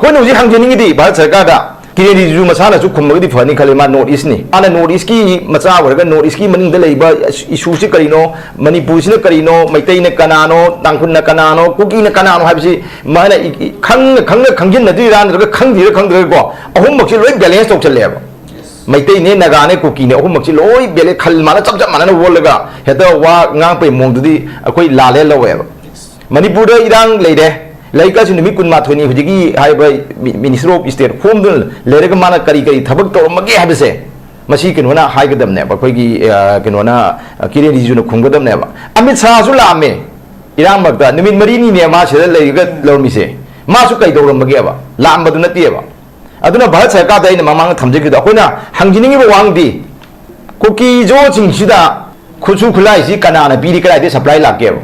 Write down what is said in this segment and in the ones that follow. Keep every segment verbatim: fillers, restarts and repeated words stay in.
ꯑꯩꯈꯣꯏꯅ ꯍꯧꯖꯤꯛ ꯍꯪꯖꯅꯤꯡꯉꯤꯗꯤ ꯚꯥꯔꯠ ꯁꯔꯀꯥꯔꯗ, ꯀꯤꯔꯦꯟ ꯔꯤꯖꯤꯖꯨ ꯃꯁꯥꯅꯁꯨ ꯈꯨꯝꯃꯒꯗꯤ ꯐꯅꯤ ꯈꯜꯂꯤ꯫ ꯃꯥ ꯅꯣꯔꯠ ꯏꯁꯅꯤ, ꯃꯥꯅ ꯅꯣꯔꯠ ꯏꯁꯀꯤ ꯃꯆꯥ ꯑꯣꯏꯔꯒ ꯅꯣꯔꯠ ꯏꯁꯀꯤ ꯃꯅꯨꯡꯗ ꯂꯩꯕ ꯏꯁꯨꯁꯤ ꯀꯔꯤꯅꯣ, ꯃꯅꯤꯄꯨꯔꯁꯤꯅ ꯀꯔꯤꯅꯣ, ꯃꯩꯇꯩꯅ ꯀꯅꯥꯅꯣ, ꯇꯥꯡꯈꯨꯜꯅ ꯀꯅꯥꯅꯣ, ꯀꯨꯀꯤꯅ ꯀꯅꯥꯅꯣ ꯍꯥꯏꯕꯁꯤ ꯃꯥꯅ ꯏ- ꯏ- ꯈꯪꯅ ꯈꯪꯅ ꯈꯪꯖꯤꯟꯅꯗ꯭ꯔꯤꯔꯥ ꯅꯠꯇ꯭ꯔꯒ ꯈꯪꯗ꯭ꯔꯤꯔꯥ ꯈꯪꯗ꯭ꯔꯒꯀꯣ, ꯑꯍꯨꯝꯃꯛꯁꯤ ꯂꯣꯏ ꯕꯦꯂꯦꯟꯁ ꯇꯧꯁꯜꯂꯦꯕ꯫ ꯃꯩꯇꯩꯅꯦ, ꯅꯥꯒꯥꯅꯦ, ꯀꯨꯀꯤꯅꯦ, ꯑꯍꯨꯝꯃꯛꯁꯤ ꯂꯣꯏ ꯕꯦꯂꯦꯟꯁ, ꯈꯜ ꯃꯥꯅ ꯆꯞ ꯆꯞ ꯃꯥꯟꯅꯅ ꯑꯣꯜꯂꯒ ꯍꯦꯛꯇ ꯋꯥ ꯉꯥꯡꯄꯩ ꯃꯑꯣꯡꯗꯨꯗꯤ ꯑꯩꯈꯣꯏ ꯂꯥꯜꯂꯦ ꯂꯧꯋꯦꯕ꯫ ꯃꯅꯤꯄꯨꯔꯗ ꯏꯔꯥꯡ ꯂꯩꯔꯦ, ꯂꯥꯏꯔꯤꯛ ꯀꯥꯁꯤ ꯅꯨꯃꯤꯠ ꯀꯨꯟꯃꯥꯊꯣꯏꯅꯤ ꯍꯧꯖꯤꯛꯀꯤ ꯍꯥꯏꯔꯤꯕ ꯃꯤ- ꯃꯤꯅꯤꯁꯇꯔ ꯑꯣꯐ ꯁ꯭ꯇꯦꯠ ꯍꯣꯝꯗꯨꯅ ꯂꯩꯔꯒ ꯃꯥꯅ ꯀꯔꯤ ꯀꯔꯤ ꯊꯕꯛ ꯇꯧꯔꯝꯃꯒꯦ ꯍꯥꯏꯕꯁꯦ ꯃꯁꯤ ꯀꯩꯅꯣꯅ ꯍꯥꯏꯒꯗꯕꯅꯦꯕ, ꯑꯩꯈꯣꯏꯒꯤ ꯑ, ꯀꯩꯅꯣꯅ, ꯑ, ꯀꯤꯔꯦꯟ ꯔꯤꯖꯤꯖꯨꯅ ꯈꯨꯝꯒꯗꯕꯅꯦꯕ꯫ ꯑꯃꯤꯠ ꯁꯥꯍꯁꯨ ꯂꯥꯛꯑꯝꯃꯦ ꯏꯔꯥꯡ ꯃꯔꯛꯇ, ꯅꯨꯃꯤꯠ ꯃꯔꯤꯅꯤꯅꯦ ꯃꯥ ꯁꯤꯗ ꯂꯩꯔꯒ ꯂꯧꯔꯝꯃꯤꯁꯦ꯫ ꯃꯥꯁꯨ ꯀꯩꯗꯧꯔꯝꯃꯒꯦꯕ? ꯂꯥꯛꯑꯝꯕꯗꯨ ꯅꯠꯇꯦꯕ꯫ ꯑꯗꯨꯅ ꯚꯥꯔꯠ ꯁꯔꯀꯥꯔꯗ ꯑꯩꯅ ꯃꯃꯥꯡꯗ ꯊꯝꯖꯈꯤꯕꯗꯣ, ꯑꯩꯈꯣꯏꯅ ꯍꯪꯖꯅꯤꯡꯉꯤꯕ ꯋꯥꯍꯪꯗꯤ, ꯀꯨꯀꯤ ꯖꯣꯁꯤꯡꯁꯤꯗ ꯈꯨꯠꯁꯨ ꯈꯨꯠꯂꯥꯏꯁꯤ ꯀꯅꯥꯅ ꯄꯤꯔꯤ, ꯀꯗꯥꯏꯗꯒꯤ ꯁꯄ꯭ꯂꯥꯏ ꯂꯥꯛꯀꯦꯕ?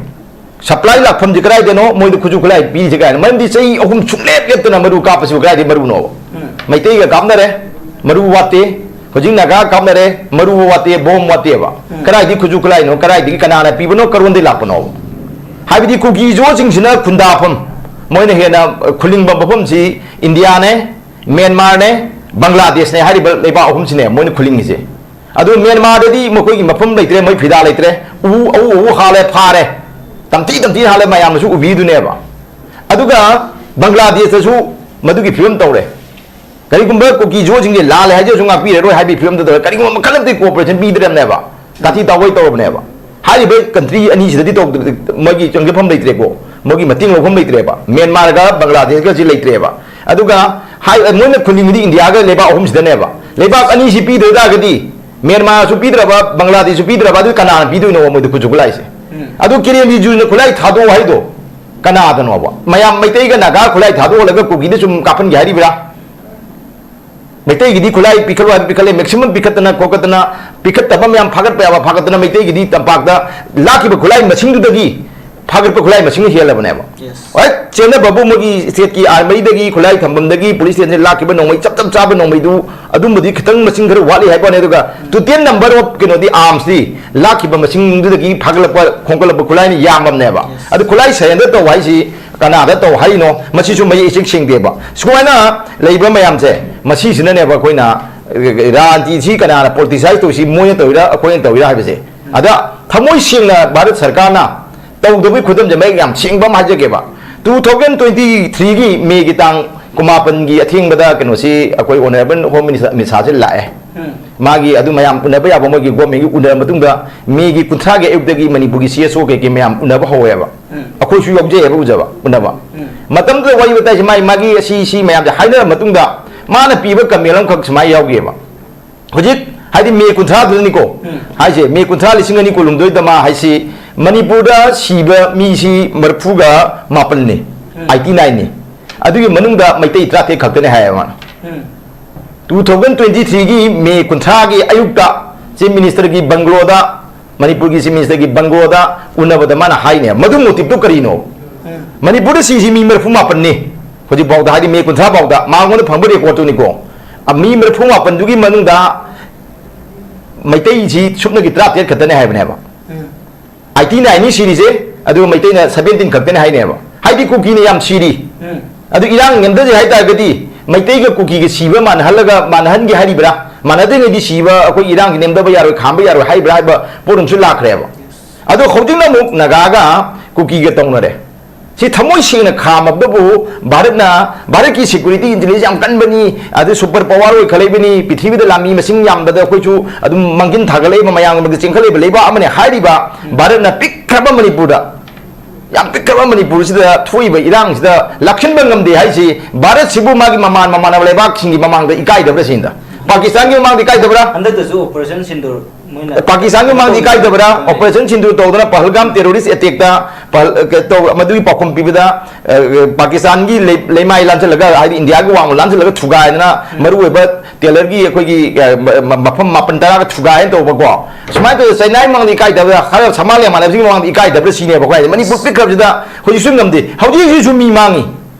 ꯁꯄ꯭ꯂꯥꯏ ꯂꯥꯛꯐꯝꯁꯤ ꯀꯗꯥꯏꯗꯅꯣ? ꯃꯣꯏꯗ ꯈꯨꯠꯁꯨ ꯈꯨꯠꯂꯥꯏ ꯄꯤꯔꯤꯁꯦ ꯀꯗꯥꯏꯅꯣ? ꯃꯔꯝꯗꯤ ꯆꯍꯤ ꯑꯍꯨꯝ ꯁꯨꯡꯂꯦꯞ ꯂꯦꯞꯇꯅ ꯃꯔꯨ ꯀꯥꯞꯄꯁꯤꯕꯨ ꯀꯗꯥꯏꯗꯒꯤ ꯃꯔꯨꯅꯣꯕ? ꯃꯩꯇꯩꯒ ꯀꯥꯞꯅꯔꯦ, ꯃꯔꯨ ꯋꯥꯠꯇꯦ꯫ ꯍꯧꯖꯤꯛ ꯅꯥꯒꯥ ꯀꯥꯞꯅꯔꯦ, ꯃꯔꯨ ꯋꯥꯠꯇꯦ, ꯕꯣꯝ ꯋꯥꯠꯇꯦꯕ꯫ ꯀꯗꯥꯏꯗꯒꯤ ꯈꯨꯠꯁꯨ ꯈꯨꯠꯂꯥꯏꯅꯣ? ꯀꯗꯥꯏꯗꯒꯤ ꯀꯅꯥꯅ ꯄꯤꯕꯅꯣ? ꯀꯔꯣꯟꯗꯒꯤ ꯂꯥꯛꯄꯅꯣꯕ? ꯍꯥꯏꯕꯗꯤ ꯀꯨꯀꯤ ꯖꯣꯁꯤꯡꯁꯤꯅ ꯈꯨꯟꯗꯥꯐꯝ, ꯃꯣꯏꯅ ꯍꯦꯟꯅ ꯈꯨꯂꯤꯡꯕ ꯃꯐꯝꯁꯤ ꯏꯟꯗꯤꯌꯥꯅꯦ, ꯃ꯭ꯌꯥꯟꯃꯥꯔꯅꯦ, ꯕꯪꯒ꯭ꯂꯥꯗꯦꯁꯅꯦ ꯍꯥꯏꯔꯤꯕ ꯂꯩꯕꯥꯛ ꯑꯍꯨꯝꯁꯤꯅꯦ ꯃꯣꯏꯅ ꯈꯨꯂꯤꯡꯉꯤꯁꯦ꯫ ꯑꯗꯨ ꯃ꯭ꯌꯥꯟꯃꯥꯔꯗꯗꯤ ꯃꯈꯣꯏꯒꯤ ꯃꯐꯝ ꯂꯩꯇ꯭ꯔꯦ, ꯃꯣꯏ ꯐꯤꯗꯥ ꯂꯩꯇ꯭ꯔꯦ, ꯎ ꯑꯎ ꯑꯎ ꯍꯥꯜꯂꯦ, ꯐꯥꯔꯦ, ꯇꯝꯊꯤ ꯇꯝꯊꯤ ꯍꯥꯜꯂꯦ, ꯃꯌꯥꯝꯅꯁꯨ ꯎꯕꯤꯗꯨꯅꯦꯕ꯫ ꯑꯗꯨꯒ ꯕꯪꯒ꯭ꯂꯥꯗꯦꯁꯇꯁꯨ ꯃꯗꯨꯒꯤ ꯐꯤꯕꯝ ꯇꯧꯔꯦ꯫ ꯀꯔꯤꯒꯨꯝꯕ ꯀꯨꯀꯤ ꯖꯣꯁꯤꯡꯁꯦ ꯂꯥꯜꯂꯦ ꯍꯥꯏꯖꯔꯁꯨ ꯉꯥꯛꯄꯤꯔꯔꯣꯏ ꯍꯥꯏꯕꯒꯤ ꯐꯤꯕꯝꯗ ꯇꯧꯔꯦ꯫ ꯀꯔꯤꯒꯨꯝꯕ ꯃꯈꯜ ꯑꯃꯗꯒꯤ ꯀꯣꯑꯣꯄꯔꯦꯁꯟ ꯄꯤꯗ꯭ꯔꯕꯅꯦꯕ, ꯇꯥꯊꯤ ꯇꯥꯑꯣꯏ ꯇꯧꯔꯕꯅꯦꯕ꯫ ꯍꯥꯏꯔꯤꯕ ꯀꯟꯇ꯭ꯔꯤ ꯑꯅꯤꯁꯤꯗꯗꯤ ꯇꯧꯗ-, ꯃꯣꯏꯒꯤ ꯆꯪꯖꯐꯝ ꯂꯩꯇ꯭ꯔꯦꯀꯣ, ꯃꯣꯏꯒꯤ ꯃꯇꯦꯡ ꯂꯧꯐꯝ ꯂꯩꯇ꯭ꯔꯦꯕ꯫ ꯃ꯭ꯌꯥꯟꯃꯥꯔꯒ ꯕꯪꯒ꯭ꯂꯥꯗꯦꯁꯀꯁꯤ ꯂꯩꯇ꯭ꯔꯦꯕ꯫ ꯑꯗꯨꯒ ꯍꯥꯏ-, ꯃꯣꯏꯅ ꯈꯨꯂꯤꯡꯉꯤꯗꯤ ꯏꯟꯗꯤꯌꯥꯒ ꯂꯩꯕꯥꯛ ꯑꯍꯨꯝꯁꯤꯗꯅꯦꯕ꯫ ꯂꯩꯕꯥꯛ ꯑꯅꯤꯁꯤ ꯄꯤꯗꯣꯏ ꯇꯥꯔꯒꯗꯤ ꯃ꯭ꯌꯥꯟꯃꯥꯔꯁꯨ ꯄꯤꯗ꯭ꯔꯕ, ꯕꯪꯒ꯭ꯂꯥꯗꯦꯁꯁꯨ ꯄꯤꯗ꯭ꯔꯕ, ꯑꯗꯨ ꯀꯅꯥꯅ ꯄꯤꯗꯣꯏꯅꯣꯕ ꯃꯣꯏꯗ ꯈꯨꯠꯁꯨ ꯈꯨꯠꯂꯥꯏꯁꯦ? ꯑꯗꯨ ꯀꯤꯔꯦꯟ ꯔꯤꯖꯤꯖꯨꯅ ꯈꯨꯠꯂꯥꯏ ꯊꯥꯗꯣꯛꯑꯣ ꯍꯥꯏꯗꯣ ꯀꯅꯥꯗꯅꯣꯕ? ꯃꯌꯥꯝ ꯃꯩꯇꯩꯒ ꯅꯥꯒꯥ ꯈꯨꯠꯂꯥꯏ ꯊꯥꯗꯣꯛꯍꯜꯂꯒ ꯀꯨꯀꯤꯗ ꯁꯨꯝ ꯀꯥꯞꯍꯟꯒꯦ ꯍꯥꯏꯔꯤꯕ꯭ꯔꯥ? ꯃꯩꯇꯩꯒꯤꯗꯤ ꯈꯨꯠꯂꯥꯏ ꯄꯤꯈꯠꯂꯨ ꯍꯥꯏꯕ ꯄꯤꯈꯠꯂꯦ, ꯃꯦꯛꯁꯤꯃꯝ ꯄꯤꯈꯠꯇꯅ ꯈꯣꯠꯀꯠꯇꯅ, ꯄꯤꯈꯠꯇꯕ ꯃꯌꯥꯝ ꯐꯥꯒꯠꯄ ꯌꯥꯕ ꯐꯥꯒꯠꯇꯅ, ꯃꯩꯇꯩꯒꯤꯗꯤ ꯇꯝꯄꯥꯛꯇ ꯂꯥꯛꯈꯤꯕ ꯈꯨꯠꯂꯥꯏ ꯃꯁꯤꯡꯗꯨꯗꯒꯤ ꯐꯥꯒꯠꯄ ꯈꯨꯠꯂꯥꯏ ꯃꯁꯤꯡ ꯍꯦꯜꯂꯕꯅꯦꯕ꯫ ꯍꯣꯏ, ꯆꯦꯟꯅꯕꯕꯨ ꯃꯣꯏꯒꯤ state ꯀꯤ army ꯗꯒꯤ ꯈꯨꯠꯂꯥꯏ ꯊꯝꯐꯝꯗꯒꯤ police station ꯁꯦ ꯂꯥꯛꯈꯤꯕ ꯅꯣꯡꯃꯩ ꯆꯞ ꯆꯞ ꯆꯥꯕ ꯅꯣꯡꯃꯩꯗꯨ ꯑꯗꯨꯝꯕꯗꯤ ꯈꯤꯇꯪ ꯃꯁꯤꯡ ꯈꯔ ꯋꯥꯠꯂꯤ ꯍꯥꯏꯕ ꯋꯥꯅꯤ꯫ ꯑꯗꯨꯒ total number of ꯀꯩꯅꯣꯗꯤ arms ꯇꯤ ꯂꯥꯛꯈꯤꯕ ꯃꯁꯤꯡꯗꯨꯗꯒꯤ ꯐꯥꯒꯠꯂꯛꯄ ꯈꯣꯝꯒꯠꯂꯛꯄ ꯈꯨꯠꯂꯥꯏꯅ ꯌꯥꯝꯃꯕꯅꯦꯕ꯫ ꯑꯗꯨ ꯈꯨꯠꯂꯥꯏ surrender ꯇꯧ ꯍꯥꯏꯁꯤ ꯀꯅꯥꯗ ꯇꯧ ꯍꯥꯏꯔꯤꯅꯣ? ꯃꯁꯤꯁꯨ ꯃꯌꯦꯛ ꯏꯆꯦꯛ ꯁꯦꯡꯗꯦꯕ꯫ ꯁꯨꯃꯥꯏꯅ ꯂꯩꯕ ꯃꯌꯥꯝꯁꯦ, ꯃꯁꯤꯁꯤꯅꯅꯦꯕ ꯑꯩꯈꯣꯏꯅ ꯔꯥꯖꯅꯤꯇꯤꯁꯤ ꯀꯅꯥꯅ politicize ꯇꯧꯔꯤꯁꯤ, ꯃꯣꯏꯅ ꯇꯧꯔꯤꯔꯥ ꯑꯩꯈꯣꯏꯅ ꯇꯧꯔꯤꯔꯥ ꯍꯥꯏꯕꯁꯦ꯫ ꯑꯗ ꯊꯃꯣꯏ ꯁꯦꯡꯅ ꯚꯥꯔꯠ ꯁꯔꯀꯥꯔꯅ ꯇꯧꯗꯕꯒꯤ ꯈꯨꯗꯝꯁꯦ ꯃꯌꯦꯛ ꯌꯥꯝ ꯁꯦꯡꯕ ꯑꯃ ꯍꯥꯏꯖꯒꯦꯕ꯫ Two thousand twenty three ꯒꯤ May ꯒꯤ ꯇꯥꯡ ꯀꯨꯟꯃꯥꯄꯟꯒꯤ ꯑꯊꯦꯡꯕꯗ ꯀꯩꯅꯣꯁꯤ ꯑꯩꯈꯣꯏ honourable Home Minister ꯑꯃꯤꯠ ꯁꯥꯍꯁꯦ ꯂꯥꯛꯑꯦ꯫ ꯃꯥꯒꯤ ꯑꯗꯨ ꯃꯌꯥꯝ ꯎꯅꯕ ꯌꯥꯕ ꯃꯣꯏꯒꯤ government ꯀꯤ ꯎꯅꯔ ꯃꯇꯨꯡꯗ May ꯒꯤ ꯀꯨꯟꯊ꯭ꯔꯥꯒꯤ ꯑꯌꯨꯛꯇꯒꯤ ꯃꯅꯤꯄꯨꯔꯒꯤ C S O ꯀꯩꯀꯩ ꯃꯌꯥꯝ ꯎꯅꯕ ꯍꯧꯋꯦꯕ꯫ ꯑꯩꯈꯣꯏꯁꯨ ꯌꯥꯎꯖꯩꯑꯕ ꯎꯖꯕ, ꯎꯅꯕ꯫ ꯃꯇꯝꯗꯨꯗ ꯋꯥꯔꯤ ꯋꯥꯇꯥꯏꯁꯦ ꯃꯥꯏ ꯃꯥꯒꯤ ꯑꯁꯤ ꯁꯤ ꯃꯌꯥꯝꯁꯦ ꯍꯥꯏꯅꯔ ꯃꯇꯨꯡꯗ ꯃꯥꯅ ꯄꯤꯕ comment ꯑꯃꯈꯛ ꯁꯨꯃꯥꯏꯅ ꯌꯥꯎꯈꯤꯑꯕ꯫ ꯍꯧꯖꯤꯛ ꯍꯥꯏꯗꯤ May ꯀꯨꯟꯊ꯭ꯔꯥꯗꯨꯗꯅꯤꯀꯣ ꯍꯥꯏꯁꯦ, May ꯀꯨꯟꯊ꯭ꯔꯥ ꯂꯤꯁꯤꯡ ꯑꯅꯤ ꯀꯨꯟꯍꯨꯝꯗꯣꯏꯗ ꯃꯥ ꯍꯥꯏꯁꯤ ꯃꯅꯤꯄꯨꯔꯗ ꯁꯤꯕ ꯃꯤꯁꯤ ꯃꯔꯤꯐꯨꯒ ꯃꯥꯄꯟꯅꯤ, eighty nine ꯅꯤ꯫ ꯑꯗꯨꯒꯤ ꯃꯅꯨꯡꯗ ꯃꯩꯇꯩ ꯇꯔꯥꯇꯔꯦꯠ ꯈꯛꯇꯅꯤ ꯍꯥꯏꯌꯦꯕ ꯃꯥꯅ꯫ Two thousand twenty three ꯒꯤ May ꯀꯨꯟꯊ꯭ꯔꯥꯒꯤ ꯑꯌꯨꯛꯇ Chief Minister ꯒꯤ bungalow ꯗ, ꯃꯅꯤꯄꯨꯔꯒꯤ Chief Minister ꯒꯤ bungalow ꯗ ꯎꯅꯕꯗ ꯃꯥꯅ ꯍꯥꯏꯅꯦ꯫ ꯃꯗꯨ motive ꯇꯨ ꯀꯔꯤꯅꯣ? ꯃꯅꯤꯄꯨꯔꯗ ꯁꯤꯁꯤ ꯃꯤ ꯃꯔꯤꯐꯨ ꯃꯥꯄꯟꯅꯤ ꯍꯧꯖꯤꯛꯐꯥꯎꯗ, ꯍꯥꯏꯗꯤ May ꯀꯨꯟꯊ꯭ꯔꯥ ꯐꯥꯎꯗ ꯃꯉꯣꯟꯗ ꯐꯪꯕ record ꯇꯨꯅꯤꯀꯣ꯫ ꯑ, ꯃꯤ ꯃꯔꯤꯐꯨ ꯃꯥꯄꯟꯗꯨꯒꯤ ꯃꯅꯨꯡꯗ ꯃꯩꯇꯩꯁꯤ ꯁꯨꯞꯅꯒꯤ ꯇꯔꯥꯇꯔꯦꯠ ꯈꯛꯇꯅꯦ ꯍꯥꯏꯕꯅꯦꯕ꯫ Eighty nine ꯅꯤ ꯁꯤꯔꯤꯁꯦ, ꯑꯗꯨꯒ ꯃꯩꯇꯩꯅ seventeen ꯈꯛꯇꯅꯦ ꯍꯥꯏꯅꯦꯕ꯫ ꯍꯥꯏꯗꯤ ꯀꯨꯀꯤꯅ ꯌꯥꯝ ꯁꯤꯔꯤ꯫ ꯑꯗꯨ ꯏꯔꯥꯡ ꯅꯦꯝꯊꯁꯦ ꯍꯥꯏ ꯇꯥꯔꯒꯗꯤ ꯃꯩꯇꯩꯒ ꯀꯨꯀꯤꯒ ꯁꯤꯕ ꯃꯥꯟꯅꯍꯜꯂꯒ, ꯃꯥꯟꯅꯍꯟꯒꯦ ꯍꯥꯏꯔꯤꯕ꯭ꯔꯥ? ꯃꯥꯟꯅꯗ꯭ꯔꯤꯉꯩꯗꯤ ꯁꯤꯕ ꯑꯩꯈꯣꯏ ꯏꯔꯥꯡꯁꯤ ꯅꯦꯝꯊꯕ ꯌꯥꯔꯣꯏ, ꯈꯥꯝꯕ ꯌꯥꯔꯣꯏ ꯍꯥꯏꯕ꯭ꯔꯥ ꯍꯥꯏꯕ ꯄꯣꯠ ꯑꯃꯁꯨ ꯂꯥꯛꯈ꯭ꯔꯦꯕ꯫ ꯑꯗꯣ ꯍꯧꯖꯤꯛꯅ ꯑꯃꯨꯛ ꯅꯥꯒꯥꯒ ꯀꯨꯀꯤꯒ ꯇꯧꯅꯔꯦ꯫ ꯁꯤ ꯊꯃꯣꯏ ꯁꯦꯡꯅ ꯈꯥꯝꯃꯕꯗꯕꯨ ꯚꯥꯔꯠꯅ, ꯚꯥꯔꯠꯀꯤ security intelligence ꯌꯥꯝ ꯀꯟꯕꯅꯤ, ꯑꯗꯩ super power ꯑꯣꯏꯈꯠꯂꯛꯏꯕꯅꯤ, ꯄ꯭ꯔꯤꯊꯤꯕꯤꯗ ꯂꯥꯟꯃꯤ ꯃꯁꯤꯡ ꯌꯥꯝꯕꯗ ꯑꯩꯈꯣꯏꯁꯨ ꯑꯗꯨꯝ ꯃꯥꯡꯖꯤꯟ ꯊꯥꯒꯠꯂꯛꯏꯕ, ꯃꯌꯥꯝꯒꯤ ꯃꯥꯡꯗ ꯆꯦꯟꯈꯠꯂꯛꯏꯕ ꯂꯩꯕꯥꯛ ꯑꯃꯅꯤ ꯍꯥꯏꯔꯤꯕ ꯚꯥꯔꯠꯅ ꯄꯤꯛꯈ꯭ꯔꯕ ꯃꯅꯤꯄꯨꯔꯗ, ꯌꯥꯝ ꯄꯤꯛꯈ꯭ꯔꯕ ꯃꯅꯤꯄꯨꯔꯁꯤꯗ ꯊꯣꯛꯏꯕ ꯏꯔꯥꯡꯁꯤꯗ ꯂꯥꯛꯁꯤꯟꯕ ꯉꯝꯗꯦ ꯍꯥꯏꯁꯤ ꯚꯥꯔꯠꯁꯤꯕꯨ ꯃꯥꯒꯤ ꯃꯃꯥꯟ ꯃꯃꯥꯟꯅꯕ ꯂꯩꯕꯥꯛꯁꯤꯡꯒꯤ ꯃꯃꯥꯡꯗ ꯏꯀꯥꯏꯗꯕ꯭ꯔꯥ ꯁꯤꯅꯤꯗ? ꯄꯥꯀꯤꯁꯇꯥꯟꯒꯤ ꯃꯃꯥꯡꯗ ꯏꯀꯥꯏꯗꯕ꯭ꯔꯥ? ꯍꯟꯗꯛꯇꯁꯨ Operation Sindoor ꯄꯥꯀꯤꯁꯇꯥꯟꯒꯤ ꯃꯃꯥꯡꯗ ꯏꯀꯥꯏꯗꯕ꯭ꯔꯥ? ꯑꯣꯄꯔꯦꯁꯟ ꯁꯤꯟꯗꯨ ꯇꯧꯗꯅ ꯄꯍꯜꯒꯥꯝ ꯇꯦꯔꯣꯔꯤꯁ ꯑꯦꯇꯦꯛꯇ ꯄꯍꯜ-, ꯀ-, ꯇꯧ-, ꯃꯗꯨꯒꯤ ꯄꯥꯎꯈꯨꯝ ꯄꯤꯕꯗ, ꯑ, ꯄꯥꯀꯤꯁꯇꯥꯟꯒꯤ ꯂꯩ-, ꯂꯩꯃꯥꯏ ꯂꯥꯟꯁꯤꯜꯂꯒ, ꯍꯥꯏꯗꯤ ꯏꯟꯗꯤꯌꯥꯒꯤ ꯋꯥꯡꯃ ꯂꯥꯟꯁꯤꯜꯂꯒ ꯊꯨꯒꯥꯏꯗꯅ, ꯃꯔꯨꯑꯣꯏꯕ ꯇꯦꯂꯔꯒꯤ ꯑꯩꯈꯣꯏꯒꯤ, ꯑ, ꯃ-, ꯃ-, ꯃꯐꯝ ꯃꯥꯄꯟ ꯇꯔꯥꯒ ꯊꯨꯒꯥꯏꯅ ꯇꯧꯕꯀꯣ, ꯁꯨꯃꯥꯏꯅ ꯇꯧꯗꯅ ꯆꯩꯅꯥꯒꯤ ꯃꯃꯥꯡꯗ ꯏꯀꯥꯏꯗꯕ꯭ꯔꯥ? ꯈꯔ ꯁꯃꯥꯂꯦꯟ ꯃꯥꯟꯅꯕꯁꯤꯡꯒꯤ ꯃꯃꯥꯡꯗ ꯏꯀꯥꯏꯗꯕ꯭ꯔꯥ ꯁꯤꯅꯦꯕꯀꯣ꯫ ꯍꯥꯏꯗꯤ ꯃꯅꯤꯄꯨꯔ ꯄꯤꯛꯈ꯭ꯔꯕꯁꯤꯗ ꯍꯧꯖꯤꯛꯁꯨ ꯉꯝꯗꯦ꯫ ꯍꯧꯖꯤꯛ ꯍꯧꯖꯤꯛꯁꯨ ꯃꯤ ꯃꯥꯡꯉꯤ꯫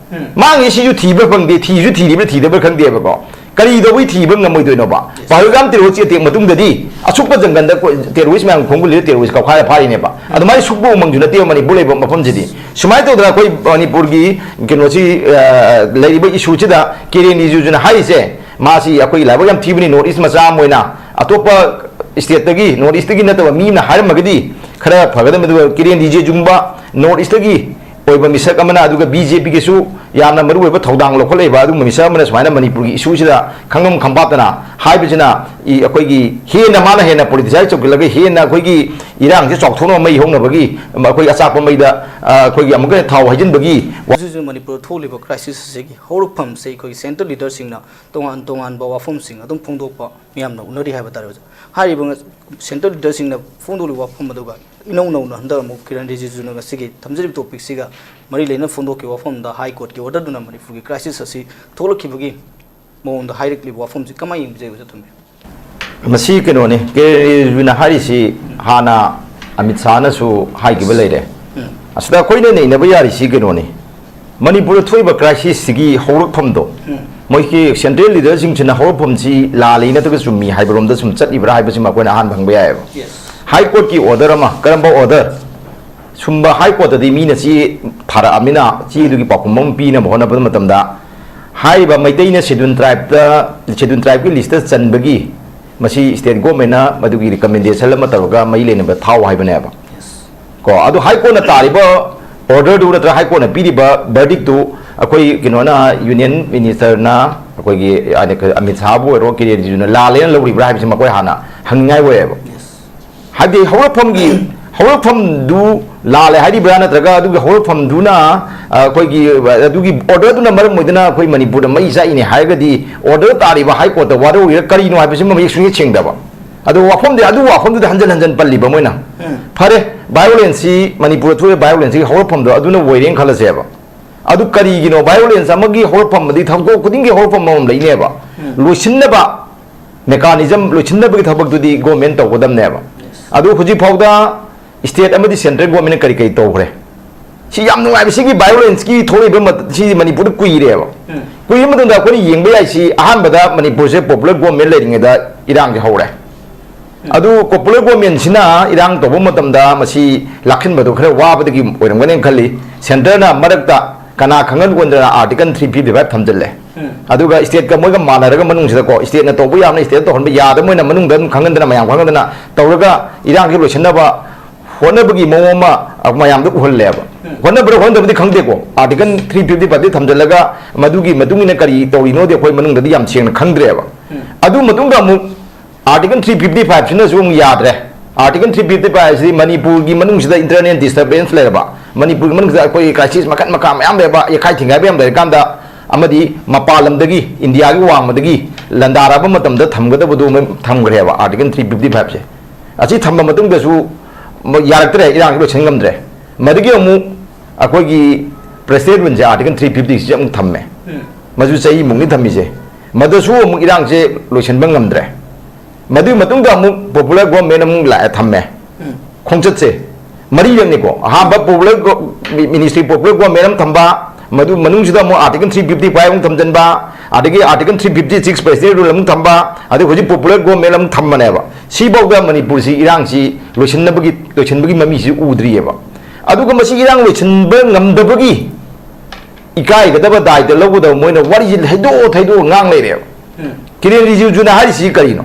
ꯃꯥꯡꯉꯤ ꯁꯤꯁꯨ ꯊꯤꯕ ꯐꯪꯗꯦ, ꯊꯤꯁꯨ ꯊꯤꯔꯤꯕ꯭ꯔꯥ ꯊꯤꯗꯕ꯭ꯔꯥ ꯈꯪꯗꯦꯕꯀꯣ꯫ ꯀꯔꯤ ꯇꯧꯕꯩ ꯊꯤꯕ ꯉꯝꯃꯣꯏꯗꯣꯏꯅꯣꯕ? ꯄꯍꯜꯒꯥꯝ ꯇꯦꯔꯣꯔꯤꯁ ꯑꯦꯇꯦꯛ ꯃꯇꯨꯡꯗꯗꯤ ꯑꯁꯨꯛꯄ ꯖꯪꯒꯜꯗ ꯀꯣ-, ꯇꯦꯔꯣꯔꯤꯁ ꯃꯌꯥꯝ ꯈꯣꯡꯒꯨꯜꯂꯤꯗ ꯇꯦꯔꯣꯔꯤꯁ ꯀꯧꯈꯥꯏꯔ ꯐꯥꯔꯤꯅꯦꯕ꯫ ꯑꯗꯨꯃꯥꯏꯅ ꯁꯨꯛꯄ ꯎꯃꯪꯁꯨ ꯅꯠꯇꯦꯕ ꯃꯅꯤꯄꯨꯔ ꯂꯩꯕ ꯃꯐꯝꯁꯤꯗꯤ꯫ ꯁꯨꯃꯥꯏꯅ ꯇꯧꯗꯅ ꯑꯩꯈꯣꯏ ꯃꯅꯤꯄꯨꯔꯒꯤ ꯀꯩꯅꯣꯁꯤ, ꯑ, ꯂꯩꯔꯤꯕ ꯏꯁꯨꯁꯤꯗ ꯀꯤꯔꯦꯟ ꯔꯤꯖꯤꯖꯨꯅ ꯍꯥꯏꯔꯤꯁꯦ, ꯃꯥꯁꯤ ꯑꯩꯈꯣꯏꯒꯤ ꯂꯥꯏꯕꯛ ꯌꯥꯝ ꯊꯤꯕꯅꯤ, ꯅꯣꯔꯠ ꯏꯁ ꯃꯆꯥ ꯑꯃ ꯑꯣꯏꯅ꯫ ꯑꯇꯣꯞꯄ ꯁ꯭ꯇꯦꯠꯇꯒꯤ, ꯅꯣꯔꯠ ꯏꯁꯇꯒꯤ ꯅꯠꯇꯕ ꯃꯤ ꯑꯃꯅ ꯍꯥꯏꯔꯝꯃꯒꯗꯤ ꯈꯔ ꯐꯒꯗꯕꯅꯤ꯫ ꯑꯗꯨꯒ ꯀꯤꯔꯦꯟ ꯔꯤꯖꯤꯖꯨꯒꯨꯝꯕ ꯅꯣꯔꯠ ꯏꯁꯇꯒꯤ ꯑꯣꯏꯕ ꯃꯤꯁꯛ ꯑꯃꯅ, ꯑꯗꯨꯒ ꯕꯤ ꯖꯦ ꯄꯤꯒꯤꯁꯨ ꯌꯥꯝꯅ ꯃꯔꯨꯑꯣꯏꯕ ꯊꯧꯗꯥꯡ ꯂꯧꯈꯠꯂꯛꯏꯕ ꯑꯗꯨꯒꯨꯝꯕ ꯃꯤꯁꯛ ꯑꯃꯅ ꯁꯨꯃꯥꯏꯅ ꯃꯅꯤꯄꯨꯔꯒꯤ ꯏꯁꯨꯁꯤꯗ ꯈꯪꯐꯝ ꯈꯪꯐꯥꯠꯇꯅ ꯍꯥꯏꯕꯁꯤꯅ, ꯏ-, ꯑꯩꯈꯣꯏꯒꯤ ꯍꯦꯟꯅ, ꯃꯥꯅ ꯍꯦꯟꯅ ꯄꯣꯂꯤꯇꯤꯁꯥꯏꯁ ꯇꯧꯁꯤꯜꯂꯒ ꯍꯦꯟꯅ ꯑꯩꯈꯣꯏꯒꯤ ꯏꯔꯥꯡꯁꯤ ꯆꯥꯎꯊꯣꯛꯅꯕ ꯃꯩ ꯍꯧꯅꯕꯒꯤ, ꯑꯩꯈꯣꯏ ꯑꯆꯥꯛꯄ ꯃꯩꯗ, ꯑ, ꯑꯩꯈꯣꯏꯒꯤ ꯑꯃꯨꯛꯀ ꯍꯦꯟꯅ ꯊꯥꯎ ꯍꯩꯖꯤꯟꯕꯒꯤ ꯋꯥ- ꯍꯧꯖꯤꯛ ꯍꯧꯖꯤꯛ ꯃꯅꯤꯄꯨꯔꯗ ꯊꯣꯛꯂꯤꯕ ꯀ꯭ꯔꯥꯏꯁꯤꯁ ꯑꯁꯤꯒꯤ ꯍꯧꯔꯛꯐꯝꯁꯦ ꯑꯩꯈꯣꯏꯒꯤ ꯁꯦꯟꯇ꯭ꯔꯦꯜ ꯂꯤꯗꯔꯁꯤꯡꯅ ꯇꯣꯉꯥꯟ ꯇꯣꯉꯥꯟꯕ ꯋꯥꯐꯝꯁꯤꯡ ꯑꯗꯨꯝ ꯐꯣꯡꯗꯣꯛꯄ ꯃꯤꯌꯥꯝꯅ ꯎꯅꯔꯤ ꯍꯥꯏꯕ ꯇꯥꯔꯦ ꯑꯣꯖꯥ꯫ ꯍꯥꯏꯔꯤꯕ ꯉ-, ꯁꯦꯟꯇ꯭ꯔꯦꯜ ꯂꯤꯗꯔꯁꯤꯡꯅ ꯐꯣꯡꯗꯣꯛꯂꯤꯕ ꯋꯥꯐꯝ ꯑꯗꯨꯒ ꯏꯅꯧ ꯅꯧꯅ ꯍꯟꯗꯛ ꯑꯃꯨꯛ ꯀꯤꯔꯟ ꯔꯤꯖꯤꯖꯨꯅ ꯉꯁꯤꯒꯤ ꯊꯝꯖꯔꯤꯕ ꯇꯣꯄꯤꯛꯁꯤꯒ ꯃꯔꯤ ꯂꯩꯅꯅ ꯐꯣꯡꯗꯣꯛꯈꯤꯕ ꯋꯥꯐꯝꯗ ꯍꯥꯏ ꯀꯣꯔꯠꯀꯤ ꯑꯣꯔꯗꯔꯗꯨꯅ ꯃꯅꯤꯄꯨꯔꯒꯤ ꯀ꯭ꯔꯥꯏꯁꯤꯁ ꯑꯁꯤ ꯊꯣꯛꯂꯛꯈꯤꯕꯒꯤ ꯃꯑꯣꯡꯗ ꯍꯥꯏꯔꯛꯂꯤꯕ ꯋꯥꯐꯝꯁꯤ ꯀꯃꯥꯏꯅ ꯌꯦꯡꯕꯤꯖꯩ ꯑꯣꯖꯥ ꯊꯣꯝꯕꯤ? ꯃꯁꯤ ꯀꯩꯅꯣꯅꯤ, ꯀꯤꯔꯟ ꯔꯤꯖꯤꯖꯨꯅ ꯍꯥꯏꯔꯤꯁꯤ ꯍꯥꯟꯅ ꯑꯃꯤꯠ ꯁꯥꯍꯅꯁꯨ ꯍꯥꯏꯈꯤꯕ ꯂꯩꯔꯦ꯫ ꯎꯝ꯫ ꯑꯁꯤꯗ ꯑꯩꯈꯣꯏꯅ ꯅꯩꯅꯕ ꯌꯥꯔꯤꯁꯤ ꯀꯩꯅꯣꯅꯤ, ꯃꯅꯤꯄꯨꯔꯗ ꯊꯣꯛꯏꯕ ꯀ꯭ꯔꯥꯏꯁꯤꯁꯁꯤꯒꯤ ꯍꯧꯔꯛꯐꯝꯗꯣ, ꯎꯝ꯫ ꯃꯣꯏꯒꯤ ꯁꯦꯟꯇ꯭ꯔꯦꯜ ꯂꯤꯗꯔꯁꯤꯡꯁꯤꯅ ꯍꯧꯔꯛꯐꯝꯁꯤ ꯂꯥꯜꯂꯤ ꯅꯠꯇ꯭ꯔꯒ ꯆꯨꯝꯃꯤ ꯍꯥꯏꯕꯔꯣꯝꯗ ꯁꯨꯝ ꯆꯠꯂꯤꯕ꯭ꯔꯥ ꯍꯥꯏꯕꯁꯤꯃ ꯑꯩꯈꯣꯏꯅ ꯑꯍꯥꯟꯕ ꯍꯪꯕ ꯌꯥꯏꯑꯕ꯫ Yes꯫ ꯍꯥꯏ ꯀꯣꯔꯠꯀꯤ ꯑꯣꯔꯗꯔ ꯑꯃ, ꯀꯔꯝꯕ ꯑꯣꯔꯗꯔ? ꯁꯨꯝꯕ ꯍꯥꯏ ꯀꯣꯔꯠꯇꯗꯤ ꯃꯤꯅ ꯆꯦ ꯊꯥꯔꯛꯑꯃꯤꯅ ꯆꯦꯗꯨꯒꯤ ꯄꯥꯎꯈꯨꯝ ꯑꯃ ꯄꯤꯅꯕ ꯍꯣꯠꯅꯕ ꯃꯇꯝꯗ ꯍꯥꯏꯔꯤꯕ ꯃꯩꯇꯩꯅ ꯁꯦꯗꯨꯜ ꯇ꯭ꯔꯥꯏꯕꯇ, ꯁꯦꯗꯨꯜ ꯇ꯭ꯔꯥꯏꯕꯀꯤ ꯂꯤꯁꯇ ꯆꯟꯕꯒꯤ ꯃꯁꯤ ꯁ꯭ꯇꯦꯠ ꯒꯣꯔꯃꯦꯟꯅ ꯃꯗꯨꯒꯤ ꯔꯤꯀꯃꯦꯟꯗꯦꯁꯟ ꯑꯃ ꯇꯧꯔꯒ ꯃꯔꯤ ꯂꯩꯅꯕ ꯊꯥꯎ ꯍꯥꯏꯕꯅꯦꯕ꯫ ꯀꯣ, ꯑꯗꯨ ꯍꯥꯏ ꯀꯣꯔꯠꯅ ꯇꯥꯔꯤꯕ ꯑꯣꯔꯗꯔꯗꯨ ꯅꯠꯇ꯭ꯔꯒ ꯍꯥꯏ ꯀꯣꯔꯠꯅ ꯄꯤꯔꯤꯕ ꯕꯔꯗꯤꯛꯇꯨ ꯑꯩꯈꯣꯏ ꯀꯩꯅꯣꯅ, ꯌꯨꯅꯤꯌꯟ ꯃꯤꯅꯤꯁꯇꯔꯅ ꯑꯩꯈꯣꯏꯒꯤ, ꯍꯥꯏꯗꯤ, ꯑꯃꯤꯠ ꯁꯥꯍꯕꯨ ꯑꯣꯏꯔꯣ, ꯀꯤꯔꯦꯟ ꯔꯤꯖꯤꯖꯨꯅ ꯂꯥꯜꯂꯦꯅ ꯂꯧꯔꯤꯕ꯭ꯔꯥ ꯍꯥꯏꯕꯁꯤ ꯃꯈꯣꯏ ꯍꯥꯟꯅ ꯍꯪꯅꯤꯡꯉꯥꯏ ꯑꯣꯏꯌꯦꯕ꯫ ꯍꯥꯏꯕꯗꯤ ꯍꯧꯔꯛꯐꯝꯒꯤ, ꯍꯧꯔꯛꯐꯝꯗꯨ ꯂꯥꯜꯂꯦ ꯍꯥꯏꯔꯤꯕ꯭ꯔꯥ ꯅꯠꯇ꯭ꯔꯒ ꯑꯗꯨꯒꯤ ꯍꯧꯔꯛꯐꯝꯗꯨꯅ, ꯑ, ꯑꯩꯈꯣꯏꯒꯤ, ꯑꯗꯨꯒꯤ ꯑꯣꯔꯗꯔꯗꯨꯅ ꯃꯔꯝ ꯑꯣꯏꯗꯨꯅ ꯑꯩꯈꯣꯏ ꯃꯅꯤꯄꯨꯔꯗ ꯃꯩ ꯆꯥꯛꯏꯅꯦ ꯍꯥꯏꯔꯒꯗꯤ ꯑꯣꯔꯗꯔ ꯇꯥꯔꯤꯕ ꯍꯥꯏ ꯀꯣꯔꯠꯇ ꯋꯥꯔꯧꯔꯤꯔꯥ ꯀꯔꯤꯅꯣ ꯍꯥꯏꯕꯁꯤꯃ ꯃꯌꯦꯛ ꯁꯨꯡꯁꯦꯡ ꯁꯦꯡꯗꯕ꯫ ꯑꯗꯨ ꯋꯥꯐꯝꯗꯤ, ꯑꯗꯨ ꯋꯥꯐꯝꯗꯨꯗ ꯍꯟꯖꯟ ꯍꯟꯖꯟ ꯄꯜꯂꯤꯕ ꯃꯣꯏꯅ꯫ ꯎꯝ꯫ ꯐꯔꯦ, violence ꯁꯤ ꯃꯅꯤꯄꯨꯔꯗ ꯊꯣꯛꯏ, violence ꯁꯤꯒꯤ ꯍꯧꯔꯛꯐꯝꯗꯣ ꯑꯗꯨꯅ ꯑꯣꯏꯔꯦꯅ ꯈꯜꯂꯁꯦꯕ꯫ ꯑꯗꯨ ꯀꯔꯤꯒꯤꯅꯣ? Violence ꯑꯃꯒꯤ ꯍꯧꯔꯛꯐꯝ ꯑꯗꯤ ꯊꯕꯛ ꯈꯨꯗꯤꯡꯒꯤ ꯍꯧꯔꯛꯐꯝ ꯑꯃ ꯂꯩꯅꯦꯕ꯫ ꯎꯝ꯫ ꯂꯣꯏꯁꯤꯟꯅꯕ mechanism, ꯂꯣꯏꯁꯤꯟꯅꯕꯒꯤ ꯊꯕꯛꯇꯨꯗꯤ government ꯇꯧꯒꯗꯕꯅꯦꯕ꯫ Yes꯫ ꯑꯗꯨ ꯍꯧꯖꯤꯛ ꯐꯥꯎꯗ state ꯑꯃꯗꯤ central government ꯅ ꯀꯔꯤ ꯀꯔꯤ ꯇꯧꯈ꯭ꯔꯦ? ꯁꯤ ꯌꯥꯝ ꯅꯨꯡꯉꯥꯏꯕ, ꯁꯤꯒꯤ violence ꯀꯤ ꯊꯣꯛꯂꯛꯏꯕ ꯃꯠ-, ꯁꯤ ꯃꯅꯤꯄꯨꯔꯗ ꯀꯨꯏꯔꯦꯕ꯫ ꯎꯝ꯫ ꯀꯨꯏꯔꯕ ꯃꯇꯨꯡꯗ ꯑꯩꯈꯣꯏꯅ ꯌꯦꯡꯕ ꯌꯥꯏ, ꯁꯤ ꯑꯍꯥꯟꯕꯗ ꯃꯅꯤꯄꯨꯔꯁꯦ popular government ꯂꯩꯔꯤꯉꯩꯗ ꯏꯔꯥꯡꯁꯦ ꯍꯧꯔꯦ꯫ ꯎꯝ꯫ ꯑꯗꯨ popular government ꯁꯤꯅ ꯏꯔꯥꯡ ꯇꯧꯕ ꯃꯇꯝꯗ ꯃꯁꯤ ꯂꯥꯛꯁꯤꯟꯕꯗꯨ ꯈꯔ ꯋꯥꯕꯗꯒꯤ ꯑꯣꯏꯔꯝꯒꯅꯦꯅ ꯈꯜꯂꯤ꯫ Centre ꯅ ꯃꯔꯛꯇ ꯀꯅꯥ ꯈꯪꯍꯟꯗꯅ Article three fifty five ꯊꯝꯖꯤꯜꯂꯦ꯫ ꯎꯝ꯫ ꯑꯗꯨꯒ state ꯀ ꯃꯣꯏꯒ ꯃꯥꯟꯅꯔꯒ ꯃꯅꯨꯡꯁꯤꯗꯀꯣ, state ꯅ ꯇꯧꯕ ꯌꯥꯕꯅ state ꯇꯧꯍꯟꯕ ꯌꯥꯗꯕ, ꯃꯣꯏꯅ ꯃꯅꯨꯡꯗ ꯑꯗꯨꯝ ꯈꯪꯍꯟꯗꯅ, ꯃꯌꯥꯝ ꯈꯪꯍꯟꯗꯅ ꯇꯧꯔꯒ ꯏꯔꯥꯡꯁꯤ ꯂꯣꯏꯁꯤꯟꯅꯕ ꯍꯣꯠꯅꯕꯒꯤ ꯃꯑꯣꯡ ꯑꯃ ꯃꯌꯥꯝꯗ ꯎꯍꯜꯂꯦꯕ꯫ ꯎꯝ꯫ ꯍꯣꯠꯅꯕ꯭ꯔꯥ ꯍꯣꯠꯅꯗꯕꯗꯤ ꯈꯪꯗꯦꯀꯣ, Article three fifty five ꯗꯤ ꯊꯝꯖꯤꯜꯂꯒ ꯃꯗꯨꯒꯤ ꯃꯇꯨꯡ ꯏꯟꯅ ꯀꯔꯤ ꯇꯧꯔꯤꯅꯣꯗꯤ ꯑꯩꯈꯣꯏ ꯃꯅꯨꯡꯗꯗꯤ ꯌꯥꯝ ꯁꯦꯡꯅ ꯈꯪꯗ꯭ꯔꯦꯕ꯫ ꯎꯝ꯫ ꯑꯗꯨ ꯃꯇꯨꯡꯗ ꯑꯃꯨꯛ Article three fifty five ꯁꯤꯅꯁꯨ ꯑꯃꯨꯛ ꯌꯥꯗ꯭ꯔꯦ꯫ Article three fifty five ꯑꯁꯤꯗꯤ ꯃꯅꯤꯄꯨꯔꯒꯤ ꯃꯅꯨꯡꯁꯤꯗ internal disturbance ꯂꯩꯔꯕ, ꯃꯅꯤꯄꯨꯔꯒꯤ ꯃꯅꯨꯡꯁꯤꯗ ꯑꯩꯈꯣꯏꯒꯤ crisis ꯃꯈꯜ ꯃꯈꯥ ꯃꯌꯥꯝ ꯂꯩꯔꯕ, ꯌꯩꯈꯥꯏ ꯊꯤꯡꯒꯥꯏꯕ ꯌꯥꯝ ꯂꯩꯔꯀꯥꯟꯗ, ꯑꯃꯗꯤ ꯃꯄꯥꯟ ꯂꯝꯗꯒꯤ, ꯏꯟꯗꯤꯌꯥꯒꯤ ꯋꯥꯡꯃꯗꯒꯤ ꯂꯥꯟꯗꯥꯔꯛꯑꯕ ꯃꯇꯝꯗ ꯊꯝꯒꯗꯕꯗꯨ ꯊꯝꯈ꯭ꯔꯦꯕ Article three fifty five ꯁꯦ꯫ ꯑꯁꯤ ꯊꯝꯕ ꯃꯇꯨꯡꯗꯁꯨ ꯌꯥꯔꯛꯇ꯭ꯔꯦ, ꯏꯔꯥꯡꯁꯤ ꯂꯣꯏꯁꯤꯟ ꯉꯝꯗ꯭ꯔꯦ꯫ ꯃꯗꯨꯒꯤ ꯑꯃꯨꯛ ꯑꯩꯈꯣꯏꯒꯤ President Rule ꯁꯦ Article three fifty ꯁꯤ ꯑꯃꯨꯛ ꯊꯝꯃꯦ꯫ ꯎꯝ꯫ ꯃꯗꯨ ꯆꯍꯤꯃꯨꯛꯅꯤ ꯊꯝꯃꯤꯁꯦ꯫ ꯃꯗꯨꯁꯨ ꯑꯃꯨꯛ ꯏꯔꯥꯡꯁꯦ ꯂꯣꯏꯁꯤꯟꯕ ꯉꯝꯗ꯭ꯔꯦ꯫ ꯃꯗꯨꯒꯤ ꯃꯇꯨꯡꯗ ꯑꯃꯨꯛ popular government ꯑꯃꯨꯛ ꯂꯥꯛꯑꯦ, ꯊꯝꯃꯦ꯫ ꯎꯝ꯫ ꯈꯣꯡꯆꯠꯁꯦ ꯃꯔꯤꯔꯛꯅꯤꯀꯣ꯫ ꯑꯍꯥꯟꯕ popular go-, ministry popular government ꯑꯃ ꯊꯝꯕ, ꯃꯗꯨ ꯃꯅꯨꯡꯁꯤꯗ ꯑꯃꯨꯛ Article three fifty five ꯑꯃꯨꯛ ꯊꯝꯖꯤꯟꯕ, ꯑꯗꯒꯤ Article three fifty six President Rule ꯑꯃꯨꯛ ꯊꯝꯕ, ꯑꯗꯩ ꯍꯧꯖꯤꯛ popular government ꯑꯃꯨꯛ ꯊꯝꯕꯅꯦꯕ꯫ ꯁꯤꯐꯥꯎꯗ ꯃꯅꯤꯄꯨꯔꯁꯤ ꯏꯔꯥꯡꯁꯤ ꯂꯣꯏꯁꯤꯟꯅꯕꯒꯤ, ꯂꯣꯏꯁꯤꯟꯕꯒꯤ ꯃꯃꯤꯁꯤ ꯎꯗ꯭ꯔꯤꯑꯕ꯫ ꯑꯗꯨꯒ ꯃꯁꯤ ꯏꯔꯥꯡ ꯂꯣꯏꯁꯤꯟꯕ ꯉꯝꯗꯕꯒꯤ ꯏꯀꯥꯏꯒꯗꯕ ꯗꯥꯏꯇ ꯂꯧꯒꯗꯕ ꯃꯣꯏꯅ ꯋꯥꯔꯤꯁꯤ ꯊꯩꯗꯣꯛ ꯊꯩꯗꯣꯛꯑ ꯉꯥꯡ ꯂꯩꯔꯦꯕ꯫ ꯎꯝ꯫ ꯀꯤꯔꯦꯟ ꯔꯤꯖꯤꯖꯨꯅ ꯍꯥꯏꯔꯤꯁꯤ ꯀꯔꯤꯅꯣ?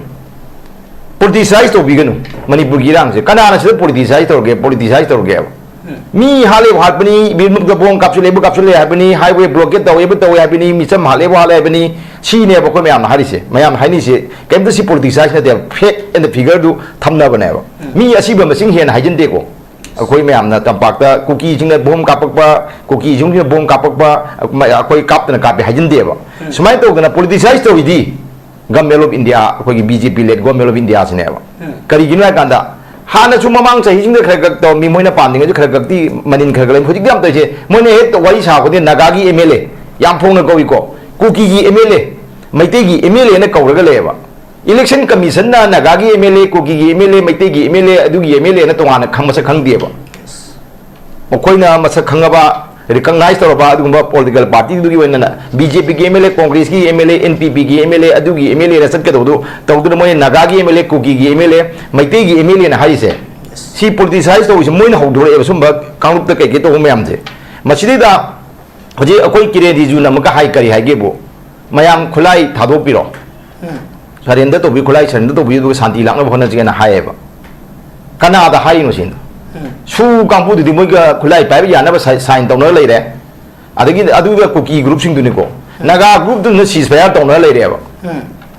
Politicise ꯇꯧꯕꯤꯒꯅꯨ ꯃꯅꯤꯄꯨꯔꯒꯤ ꯏꯔꯥꯡꯁꯦ꯫ ꯀꯅꯥꯅ ꯁꯤꯗ politicise ꯇꯧꯔꯒꯦ? Politicise ꯇꯧꯔꯒꯦꯕ? ꯎꯝ꯫ ꯃꯤ ꯍꯥꯠꯂꯦꯕꯨ ꯍꯥꯠꯄꯅꯤ, ꯕꯤꯔꯃꯨꯛꯇ bomb ꯀꯥꯞꯁꯤꯜꯂꯦꯕꯨ ꯀꯥꯞꯁꯤꯜꯂꯦ ꯍꯥꯏꯕꯅꯤ, highway blockade ꯇꯧꯋꯦꯕꯨ ꯇꯧꯋꯦ ꯍꯥꯏꯕꯅꯤ, ꯃꯤꯆꯝ ꯍꯥꯠꯂꯦꯕꯨ ꯍꯥꯠꯂꯦ ꯍꯥꯏꯕꯅꯤ꯫ ꯁꯤꯅꯦꯕ ꯑꯩꯈꯣꯏ ꯃꯌꯥꯝꯅ ꯍꯥꯏꯔꯤꯁꯦ꯫ ꯃꯌꯥꯝꯅ ꯍꯥꯏꯅꯤꯁꯦ ꯀꯩꯝꯇ ꯁꯤ politicise ꯅꯠꯇꯦꯕ, fact and figure ꯗꯨ ꯊꯝꯅꯕꯅꯦꯕ꯫ ꯎꯝ꯫ ꯃꯤ ꯑꯁꯤꯕ ꯃꯁꯤꯡ ꯍꯦꯟꯅ ꯍꯥꯏꯖꯤꯟꯗꯦꯀꯣ꯫ ꯑꯩꯈꯣꯏ ꯃꯌꯥꯝꯅ ꯇꯝꯄꯥꯛꯇ ꯀꯨꯀꯤꯁꯤꯡꯅ bomb ꯀꯥꯞꯄꯛꯄ, ꯀꯨꯀꯤꯁꯤꯡꯁꯤꯅ bomb ꯀꯥꯞꯄꯛꯄ, ꯑꯩꯈꯣꯏ ꯀꯥꯞꯇꯅ ꯀꯥꯞꯄꯦ ꯍꯥꯏꯖꯤꯟꯗꯦꯕ꯫ ꯎꯝ꯫ ꯁꯨꯃꯥꯏꯅ ꯇꯧꯗꯅ politicise ꯇꯧꯔꯤꯗꯤ Government of India, ꯑꯩꯈꯣꯏꯒꯤ B J P led Government of Indiaꯁꯤꯅꯦꯕ꯫ ꯀꯔꯤꯒꯤꯅꯣ ꯍꯥꯏ ꯀꯥꯟꯗ, ꯍꯥꯟꯅꯁꯨ ꯃꯃꯥꯡ ꯆꯍꯤꯁꯤꯡꯗ ꯈꯔ ꯈꯔ ꯇꯧꯔꯝꯃꯤ, ꯃꯣꯏꯅ ꯄꯥꯝꯗ꯭ꯔꯤꯉꯩꯁꯨ ꯈꯔ ꯈꯔꯗꯤ ꯃꯅꯤꯟ ꯈꯔ ꯈꯔ ꯂꯩ꯫ ꯍꯧꯖꯤꯛꯇꯤ ꯌꯥꯝ ꯇꯧꯔꯤꯁꯦ, ꯃꯣꯏꯅ ꯍꯦꯛ ꯋꯥꯔꯤ ꯁꯥꯕꯗꯤ ꯅꯥꯒꯥꯒꯤ M L A ꯌꯥꯝ ꯐꯣꯡꯅ ꯀꯧꯏꯀꯣ, ꯀꯨꯀꯤꯒꯤ M L A, ꯃꯩꯇꯩꯒꯤ M L Aꯅ ꯀꯧꯔꯒ ꯂꯩꯌꯦꯕ꯫ Election Commissionꯅ ꯅꯥꯒꯥꯒꯤ M L A, ꯀꯨꯀꯤꯒꯤ M L A, ꯃꯩꯇꯩꯒꯤ M L A, ꯑꯗꯨꯒꯤ M L Aꯅ ꯇꯣꯉꯥꯟꯅ ꯈꯪ-, ꯃꯁꯛ ꯈꯪꯗꯦꯕ꯫ ꯃꯈꯣꯏꯅ ꯃꯁꯛ ꯈꯪꯉꯕ, recognize ꯇꯧꯔꯕ ꯑꯗꯨꯒꯨꯝꯕ political partyꯗꯨꯒꯤ ꯑꯣꯏꯅ B J Pꯒꯤ M L A, Congressꯀꯤ M L A, N P Pꯒꯤ M L A, ꯑꯗꯨꯒꯤ M L Aꯅ ꯆꯠꯀꯗꯧꯕꯗꯨ ꯇꯧꯗꯨꯅ, ꯃꯣꯏꯅ ꯅꯥꯒꯥꯒꯤ M L A, ꯀꯨꯀꯤꯒꯤ M L A, ꯃꯩꯇꯩꯒꯤ M L Aꯅ ꯍꯥꯏꯔꯤꯁꯦ, ꯁꯤ politicize ꯇꯧꯕꯁꯦ ꯃꯣꯏꯅ ꯍꯧꯗꯣꯔꯛꯑꯦꯕ꯫ ꯁꯨꯝꯕ ꯀꯥꯡꯂꯨꯞꯇ ꯀꯩꯀꯩ ꯇꯧꯕ ꯃꯌꯥꯝꯁꯦ, ꯃꯁꯤꯗꯩꯗ ꯍꯧꯖꯤꯛ ꯑꯩꯈꯣꯏ ꯀꯤꯔꯦꯟ ꯔꯤꯖꯤꯖꯨꯅ ꯑꯃꯨꯛꯀ ꯍꯥꯏ, ꯀꯔꯤ ꯍꯥꯏꯒꯦꯕꯨ, "ꯃꯌꯥꯝ ꯈꯨꯠꯂꯥꯏ ꯊꯥꯗꯣꯛꯄꯤꯔꯣ, surrender ꯇꯧꯕꯤꯌꯨ, ꯈꯨꯠꯂꯥꯏ surrender ꯇꯧꯕꯤꯌꯨ, ꯑꯗꯨꯒ ꯁꯥꯟꯇꯤ ꯂꯥꯛꯅꯕ ꯍꯣꯠꯅꯁꯤꯒꯦꯅ" ꯍꯥꯏꯌꯦꯕ꯫ ꯀꯅꯥꯗ ꯍꯥꯏꯔꯤꯅꯣ ꯁꯤꯅꯤ? ꯁꯨ ꯀꯥꯡꯕꯨꯗꯨꯗꯤ ꯃꯣꯏꯒ ꯈꯨꯠꯂꯥꯏ ꯄꯥꯏꯕ ꯌꯥꯅꯕ ꯁꯥꯏ-, sign ꯇꯧꯅꯔ ꯂꯩꯔꯦ꯫ ꯑꯗꯒꯤ ꯑꯗꯨꯒ ꯀꯨꯀꯤ groupꯁꯤꯡꯗꯨꯅꯤꯀꯣ, ꯅꯥꯒꯥ groupꯇꯨꯅ ceasefire ꯇꯧꯅꯔ ꯂꯩꯔꯦꯕ꯫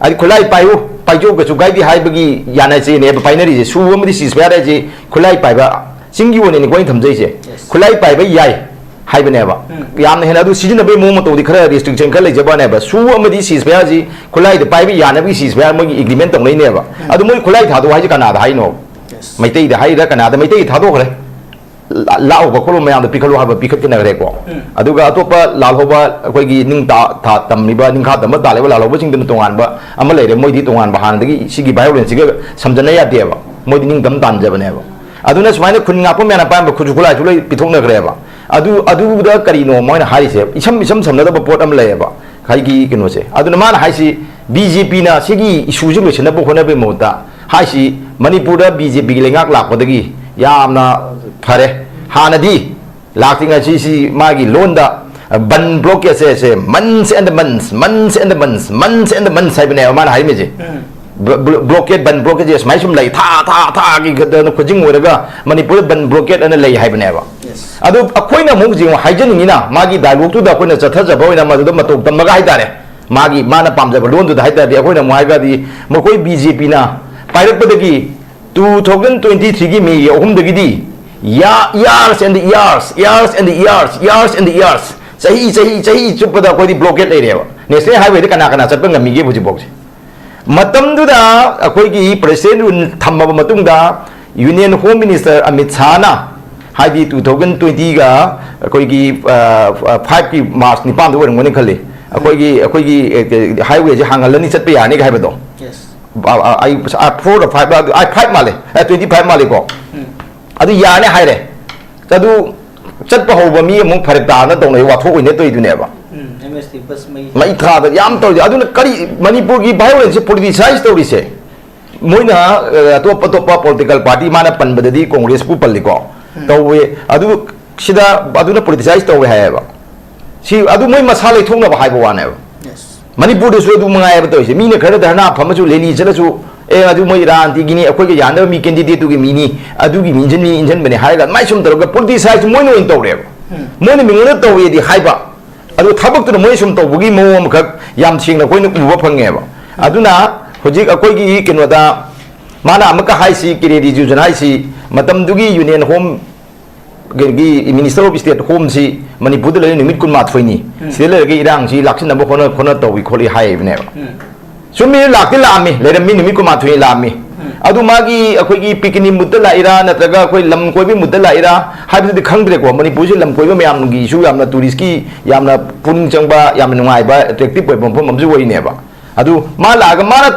ꯍꯥꯏꯗꯤ ꯈꯨꯠꯂꯥꯏ ꯄꯥꯏꯌꯨ, ꯄꯥꯏꯖꯧ, ꯀꯩꯁꯨ ꯀꯥꯏꯗꯦ ꯍꯥꯏꯕꯒꯤ ꯌꯥꯅꯁꯦꯅꯦꯕ ꯄꯥꯏꯅꯔꯤꯁꯦ꯫ ꯁꯨ ꯑꯃꯗꯤ ceasefire ꯍꯥꯏꯁꯦ ꯈꯨꯠꯂꯥꯏ ꯄꯥꯏꯕ, ꯆꯤꯡꯒꯤ ꯑꯣꯏꯅꯅꯤꯀꯣ ꯑꯩꯅ ꯊꯝꯖꯩꯁꯦ꯫ Yes. ꯈꯨꯠꯂꯥꯏ ꯄꯥꯏꯕ ꯌꯥꯏ ꯍꯥꯏꯕꯅꯦꯕ꯫ ꯌꯥꯝꯅ ꯍꯦꯟꯅ ꯑꯗꯨ ꯁꯤꯖꯤꯟꯅꯕꯒꯤ ꯃꯑꯣꯡ ꯃꯇꯧꯗꯤ ꯈꯔ restriction ꯈꯔ ꯂꯩꯖꯕꯅꯦꯕ꯫ ꯁꯨ ꯑꯃꯗꯤ ceasefire ꯁꯤ ꯈꯨꯠꯂꯥꯏꯗ ꯄꯥꯏꯕ ꯌꯥꯅꯕꯒꯤ ceasefire ꯃꯣꯏꯒꯤ agreement ꯇꯧꯅꯩꯅꯦꯕ꯫ ꯑꯗꯨ ꯃꯣꯏ ꯈꯨꯠꯂꯥꯏ ꯊꯥꯗꯣꯛ ꯍꯥꯏꯁꯦ ꯀꯅꯥꯗ ꯍꯥꯏꯅꯣ? Yes. ꯃꯩꯇꯩꯗ ꯍꯥꯏꯔꯤꯔꯥ ꯀꯅꯥꯗ? ꯃꯩꯇꯩꯒꯤ ꯊꯥꯗꯣꯛꯈ꯭ꯔꯦ꯫ ꯂꯥ-, ꯂꯥꯛꯎꯕ ꯈꯣꯠꯂꯨꯕ ꯃꯌꯥꯝꯗꯣ ꯄꯤꯈꯠꯂꯨ ꯍꯥꯏꯕ ꯄꯤꯈꯠꯈꯤꯅꯈ꯭ꯔꯦꯀꯣ꯫ ꯑꯗꯨꯒ ꯑꯇꯣꯞꯄ ꯂꯥꯜꯍꯧꯕ ꯑꯩꯈꯣꯏꯒꯤ ꯅꯤꯡ ꯇꯥ-, ꯊꯥ ꯇꯝꯃꯤꯕ, ꯅꯤꯡꯈꯥ ꯇꯝꯕ ꯇꯥꯜꯂꯤꯕ ꯂꯥꯜꯍꯧꯕꯁꯤꯡꯗꯨꯅ ꯇꯣꯉꯥꯟꯕ ꯑꯃ ꯂꯩꯔꯦ꯫ ꯃꯣꯏꯗꯤ ꯇꯣꯉꯥꯟꯕ ꯍꯥꯟꯅꯗꯒꯤ ꯁꯤꯒꯤ violenceꯁꯤꯒ ꯁꯝꯖꯟꯅ ꯌꯥꯗꯦꯕ꯫ ꯃꯣꯏꯗꯤ ꯅꯤꯡꯇꯝ ꯇꯥꯟꯖꯕꯅꯦꯕ꯫ ꯑꯗꯨꯅ ꯁꯨꯃꯥꯏꯅ ꯈꯨꯟ ꯉꯥꯛꯄ ꯃꯌꯥꯝꯅ ꯑꯄꯥꯝꯕ ꯈꯨꯠꯁꯨ ꯈꯨꯠꯂꯥꯏꯁꯨ ꯂꯣꯏ ꯄꯤꯊꯣꯛꯅꯈ꯭ꯔꯦꯕ꯫ ꯑꯗꯨ, ꯑꯗꯨꯗ ꯀꯔꯤꯅꯣ ꯃꯣꯏꯅ ꯍꯥꯏꯔꯤꯁꯦ? ꯏꯁꯝ, ꯏꯁꯝ ꯁꯝꯅꯗꯕ ꯄꯣꯠ ꯑꯃ ꯂꯩꯌꯦꯕ꯫ ꯍꯥꯏꯒꯤ ꯀꯩꯅꯣꯁꯦ꯫ ꯑꯗꯨꯅ ꯃꯥꯅ ꯍꯥꯏꯁꯤ, B J Pꯅ ꯁꯤꯒꯤ issueꯁꯤ ꯂꯣꯏꯁꯤꯟꯅꯕ ꯍꯣꯠꯅꯕꯒꯤ ꯃꯍꯨꯠꯇ ꯍꯥꯏꯁꯤ, ꯃꯅꯤꯄꯨꯔꯗ B J Pꯒꯤ ꯂꯩꯉꯥꯛ ꯂꯥꯛꯄꯗꯒꯤ ꯌꯥꯝꯅ ꯐꯔꯦ꯫ ꯍꯥꯟꯅꯗꯤ ꯂꯥꯛꯇ꯭ꯔꯤꯉꯩꯁꯤ ꯁꯤ ꯃꯥꯒꯤ ꯂꯣꯟꯗ, ꯑ, ꯕꯟ blockade say, say months and months, months and months, months and months ꯍꯥꯏꯕꯅꯦꯕ ꯃꯥꯅ ꯍꯥꯏꯔꯝꯃꯤꯁꯦ꯫ ꯕ꯭ꯂꯣ-, ꯕ꯭ꯂꯣ-, blockade, ꯕꯟ blockade ꯁꯦ ꯁꯨꯃꯥꯏ ꯁꯨꯝ ꯂꯩ, ꯊꯥ, ꯊꯥ, ꯊꯥꯒꯤ ꯈꯨꯗꯤꯡ ꯑꯣꯏꯔꯒ ꯃꯅꯤꯄꯨꯔꯗ ꯕꯟ blockade ꯑꯅ ꯂꯩ ꯍꯥꯏꯕꯅꯦꯕ꯫ Yes. ꯑꯗꯨ ꯑꯩꯈꯣꯏꯅ ꯑꯃꯨꯛ ꯍꯧꯖꯤꯛ ꯑꯃꯨꯛ ꯍꯥꯏꯖꯅꯤꯡꯉꯤꯅ, ꯃꯥꯒꯤ dialogueꯇꯨꯗ ꯑꯩꯈꯣꯏꯅ ꯆꯠꯊꯖꯕ ꯑꯣꯏꯅ ꯃꯗꯨꯗ ꯃꯇꯧ ꯇꯝꯃꯒ ꯍꯥꯏꯇꯥꯔꯦ, ꯃꯥꯒꯤ, ꯃꯥꯅ ꯄꯥꯝꯖꯕ ꯂꯣꯟꯗꯨꯗ ꯍꯥꯏꯇꯥꯔꯗꯤ, ꯑꯩꯈꯣꯏꯅ ꯑꯃꯨꯛ ꯍꯥꯏꯔꯒꯗꯤ ꯃꯈꯣꯏ B J Pꯅ ꯄꯥꯏꯔꯛꯄꯗꯒꯤ two thousand twenty-threeꯒꯤ Mayꯒꯤ ꯑꯍꯨꯝꯗꯒꯤꯗꯤ ꯌꯥ-, years and years, years and years, years and years, ꯆꯍꯤ, ꯆꯍꯤ, ꯆꯍꯤ ꯆꯨꯞꯄꯗ ꯑꯩꯈꯣꯏꯗꯤ blockade ꯂꯩꯔꯦꯕ꯫ National highwayꯗ ꯀꯅꯥ ꯀꯅꯥ ꯆꯠꯄ ꯉꯝꯃꯤꯒꯦ ꯍꯧꯖꯤꯛꯐꯥꯎꯁꯦ? ꯃꯇꯝꯗꯨꯗ ꯑꯩꯈꯣꯏꯒꯤ president rule ꯊꯝꯃꯕ ꯃꯇꯨꯡꯗ Union Home Minister ꯑꯃꯤꯠ ꯁꯥꯍꯅ, ꯍꯥꯏꯗꯤ two thousand twenty-ꯒ ꯑꯩꯈꯣꯏꯒꯤ five-ꯀꯤ March ꯅꯤꯄꯥꯟꯗ ꯑꯣꯏꯔꯝꯒꯅꯤ ꯈꯜꯂꯤ, ꯑꯩꯈꯣꯏꯒꯤ ꯑꯩꯈꯣꯏꯒꯤ highwayꯁꯦ ꯍꯥꯡꯍꯜꯂꯅꯤ, ꯆꯠꯄ ꯌꯥꯔꯅꯤꯒ ꯍꯥꯏꯕꯗꯣ꯫ Yes. ꯑ, ꯑ, ꯑꯩ ꯑ, four-ꯔ five-ꯔ, ꯑꯗꯨ, ꯑ, five ꯃꯥꯜꯂꯦ, ꯑ, twenty-five ꯃꯥꯜꯂꯦꯀꯣ꯫ ꯎꯝ. ꯑꯗꯨ ꯌꯥꯔꯅꯤ ꯍꯥꯏꯔꯦ꯫ ꯑꯗꯨ ꯆꯠꯄ ꯍꯧꯕ ꯃꯤ ꯑꯃꯨꯛ ꯐꯔꯛ ꯇꯥꯅ ꯇꯧꯅꯩ, ꯋꯥꯊꯣꯛ ꯑꯣꯏꯅ ꯇꯧꯔꯤꯗꯨꯅꯦꯕ꯫ ꯎꯝ, MST bus ꯃꯩ ꯃꯩ ꯊꯥꯗ ꯌꯥꯝ ꯇꯧꯔꯤꯗꯤ꯫ ꯑꯗꯨꯅ ꯀꯔꯤ ꯃꯅꯤꯄꯨꯔꯒꯤ violenceꯁꯦ politicise ꯇꯧꯔꯤꯁꯦ? ꯃꯣꯏꯅ, ꯑ, ꯑꯇꯣꯞ ꯑꯇꯣꯞꯄ political party, ꯃꯥꯅ ꯄꯟꯕꯗꯗꯤ Congressꯄꯨ ꯄꯜꯂꯤꯀꯣ, ꯎꯝ. ꯇꯧꯋꯦ꯫ ꯑꯗꯨ ꯁꯤꯗ ꯑꯗꯨꯅ politicise ꯇꯧꯋꯦ ꯍꯥꯏꯌꯦꯕ꯫ ꯁꯤ ꯑꯗꯨ ꯃꯣꯏ ꯃꯁꯥ ꯂꯩꯊꯣꯛꯅꯕ ꯍꯥꯏꯕ ꯋꯥꯅꯦꯕ꯫ Yes. ꯃꯅꯤꯄꯨꯔꯗꯁꯨ ꯑꯗꯨ ꯃꯉꯥꯏꯕ ꯇꯧꯔꯤꯁꯦ꯫ ꯃꯤꯅ ꯈꯔ ꯙꯔꯅꯥ ꯐꯝꯃꯁꯨ, rally ꯆꯠꯂꯁꯨ, "ꯑꯦ, ꯑꯗꯨ ꯃꯣꯏ ꯔꯥꯖꯅꯤꯇꯤꯒꯤꯅꯤ, ꯑꯩꯈꯣꯏꯒ ꯌꯥꯅꯕ ꯃꯤ, candidateꯇꯨꯒꯤ ꯃꯤꯅꯤ, ꯑꯗꯨꯒꯤ ꯃꯤ ꯏꯟꯖꯟ-, ꯃꯤ ꯏꯟꯖꯟꯕꯅꯦ" ꯍꯥꯏꯔꯒ ꯑꯗꯨꯃꯥꯏꯅ ꯁꯨꯝ ꯇꯧꯔꯒ politicize ꯃꯣꯏꯅ ꯑꯣꯏꯅ ꯇꯧꯔꯦꯕ꯫ ꯎꯝ. ꯃꯣꯏꯅ ꯃꯤꯉꯣꯟꯗ ꯇꯧꯋꯦꯗꯤ ꯍꯥꯏꯕ, ꯑꯗꯨ ꯊꯕꯛꯇꯨꯅ ꯃꯣꯏ ꯁꯨꯝ ꯇꯧꯕꯒꯤ ꯃꯑꯣꯡ ꯑꯃꯈꯛ ꯌꯥꯝ ꯁꯦꯡꯅ ꯑꯩꯈꯣꯏꯅ ꯎꯕ ꯐꯪꯉꯦꯕ꯫ ꯑꯗꯨꯅ ꯍꯧꯖꯤꯛ ꯑꯩꯈꯣꯏꯒꯤ ꯀꯩꯅꯣꯗ ꯃꯥꯅ ꯑꯃꯨꯛꯀ ꯍꯥꯏꯁꯤ, ꯀꯤꯔꯦꯟ ꯔꯤꯖꯤꯖꯨꯅ ꯍꯥꯏꯁꯤ, ꯃꯇꯝꯗꯨꯒꯤ Union Home ꯒꯤ Minister of State Homeꯁꯤ ꯃꯅꯤꯄꯨꯔꯗ ꯂꯩꯔꯤ ꯅꯨꯃꯤꯠ ꯀꯨꯟꯃꯥꯊꯣꯏꯅꯤ, ꯎꯝ. ꯁꯤꯗ ꯂꯩꯔꯒ ꯏꯔꯥꯡꯁꯤ ꯂꯥꯛꯁꯤꯟꯅꯕ ꯍꯣꯠꯅ, ꯍꯣꯠꯅ ꯇꯧꯏ ꯈꯣꯠꯂꯤ ꯍꯥꯏꯕꯅꯦꯕ꯫ ꯎꯝ. ꯆꯨꯝꯃꯤ, ꯂꯥꯛꯇꯤ ꯂꯥꯛꯑꯝꯃꯤ, ꯂꯩꯔꯝꯃꯤ, ꯅꯨꯃꯤꯠ ꯀꯨꯟꯃꯥꯊꯣꯏꯅꯤ ꯂꯥꯛꯑꯝꯃꯤ꯫ ꯎꯝ. ꯑꯗꯨ ꯃꯥꯒꯤ ꯑꯩꯈꯣꯏꯒꯤ picnic moodꯇ ꯂꯥꯛꯏꯔꯥ, ꯅꯠꯇ꯭ꯔꯒ ꯑꯩꯈꯣꯏ ꯂꯝ ꯀꯣꯏꯕꯒꯤ moodꯇ ꯂꯥꯛꯏꯔꯥ ꯍꯥꯏꯕꯗꯨꯗꯤ ꯈꯪꯗ꯭ꯔꯦꯀꯣ꯫ ꯃꯅꯤꯄꯨꯔꯁꯤ ꯂꯝ ꯀꯣꯏꯕ ꯃꯌꯥꯝꯒꯤꯁꯨ ꯌꯥꯝꯅ touristꯀꯤ ꯌꯥꯝꯅ ꯄꯨꯛꯅꯤꯡ ꯆꯪꯕ, ꯌꯥꯝꯅ ꯅꯨꯡꯉꯥꯏꯕ, attractive ꯑꯣꯏꯕ ꯃꯐꯝ ꯑꯃꯁꯨ ꯑꯣꯏꯔꯤꯅꯦꯕ꯫ ꯑꯗꯨ ꯃꯥ ꯂꯥꯛꯑꯒ ꯃꯥꯅ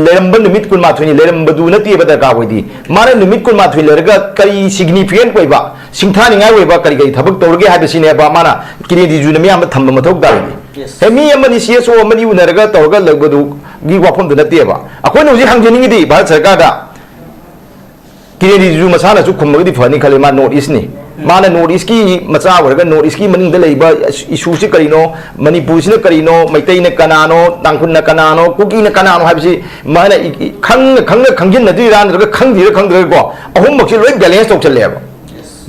ꯂꯩꯔꯝꯕ ꯅꯨꯃꯤꯠ ꯀꯨꯟꯃꯥꯊꯣꯏꯅꯤ ꯂꯩꯔꯝꯕꯗꯨ ꯅꯠꯇꯦꯕ ꯗꯔꯀꯥꯔ ꯑꯣꯏꯗꯤ꯫ ꯃꯥꯅ ꯅꯨꯃꯤꯠ ꯀꯨꯟꯃꯥꯊꯣꯏ ꯂꯩꯔꯒ ꯀꯔꯤ significant ꯑꯣꯏꯕ, ꯁꯤꯡꯊꯥꯅꯤꯡꯉꯥꯏ ꯑꯣꯏꯕ ꯀꯔꯤ ꯀꯔꯤ ꯊꯕꯛ ꯇꯧꯔꯒꯦ ꯍꯥꯏꯕꯁꯤꯅꯦꯕ ꯃꯥꯅ ꯀꯤꯔꯦꯟ ꯔꯤꯖꯤꯖꯨꯅ ꯃꯤꯌꯥꯝꯗ ꯊꯝꯕ ꯃꯊꯧ ꯇꯥꯔꯤꯗꯤ꯫ Yes. ꯍꯦ, ꯃꯤ ꯑꯃꯅꯤ, C S O ꯑꯃꯅꯤ ꯎꯅꯔꯒ ꯇꯧꯔꯒ ꯂꯩꯕꯗꯨꯒꯤ ꯋꯥꯐꯝꯗꯨ ꯅꯠꯇꯦꯕ꯫ ꯑꯩꯈꯣꯏꯅ ꯍꯧꯖꯤꯛ ꯍꯪꯖꯅꯤꯡꯉꯤꯗꯤ ꯚꯥꯔꯠ ꯁꯔꯀꯥꯔꯗ, ꯀꯤꯔꯦꯟ ꯔꯤꯖꯤꯖꯨ ꯃꯁꯥꯅꯁꯨ ꯈꯨꯝꯃꯒꯗꯤ ꯐꯅꯤ ꯈꯜꯂꯤ, ꯃꯥ North Eastꯅꯤ꯫ ꯃꯥꯅ North Eastꯀꯤ ꯃꯆꯥ ꯑꯣꯏꯔꯒ North Eastꯀꯤ ꯃꯅꯨꯡꯗ ꯂꯩꯕ issueꯁꯤ ꯀꯔꯤꯅꯣ, ꯃꯅꯤꯄꯨꯔꯁꯤꯅ ꯀꯔꯤꯅꯣ, ꯃꯩꯇꯩꯅ ꯀꯅꯥꯅꯣ, ꯇꯥꯡꯈꯨꯜꯅ ꯀꯅꯥꯅꯣ, ꯀꯨꯀꯤꯅ ꯀꯅꯥꯅꯣ ꯍꯥꯏꯕꯁꯤ ꯃꯥꯅ ꯏ-, ꯏ-, ꯈꯪꯅ, ꯈꯪꯅ ꯈꯪꯖꯤꯟꯅꯗ꯭ꯔꯤꯔꯥ ꯅꯠꯇ꯭ꯔꯒ ꯈꯪꯗ꯭ꯔꯤꯔꯥ ꯈꯪꯗ꯭ꯔꯒꯀꯣ, ꯑꯍꯨꯝꯃꯛꯁꯤ ꯂꯣꯏ balance ꯇꯧꯁꯜꯂꯦꯕ꯫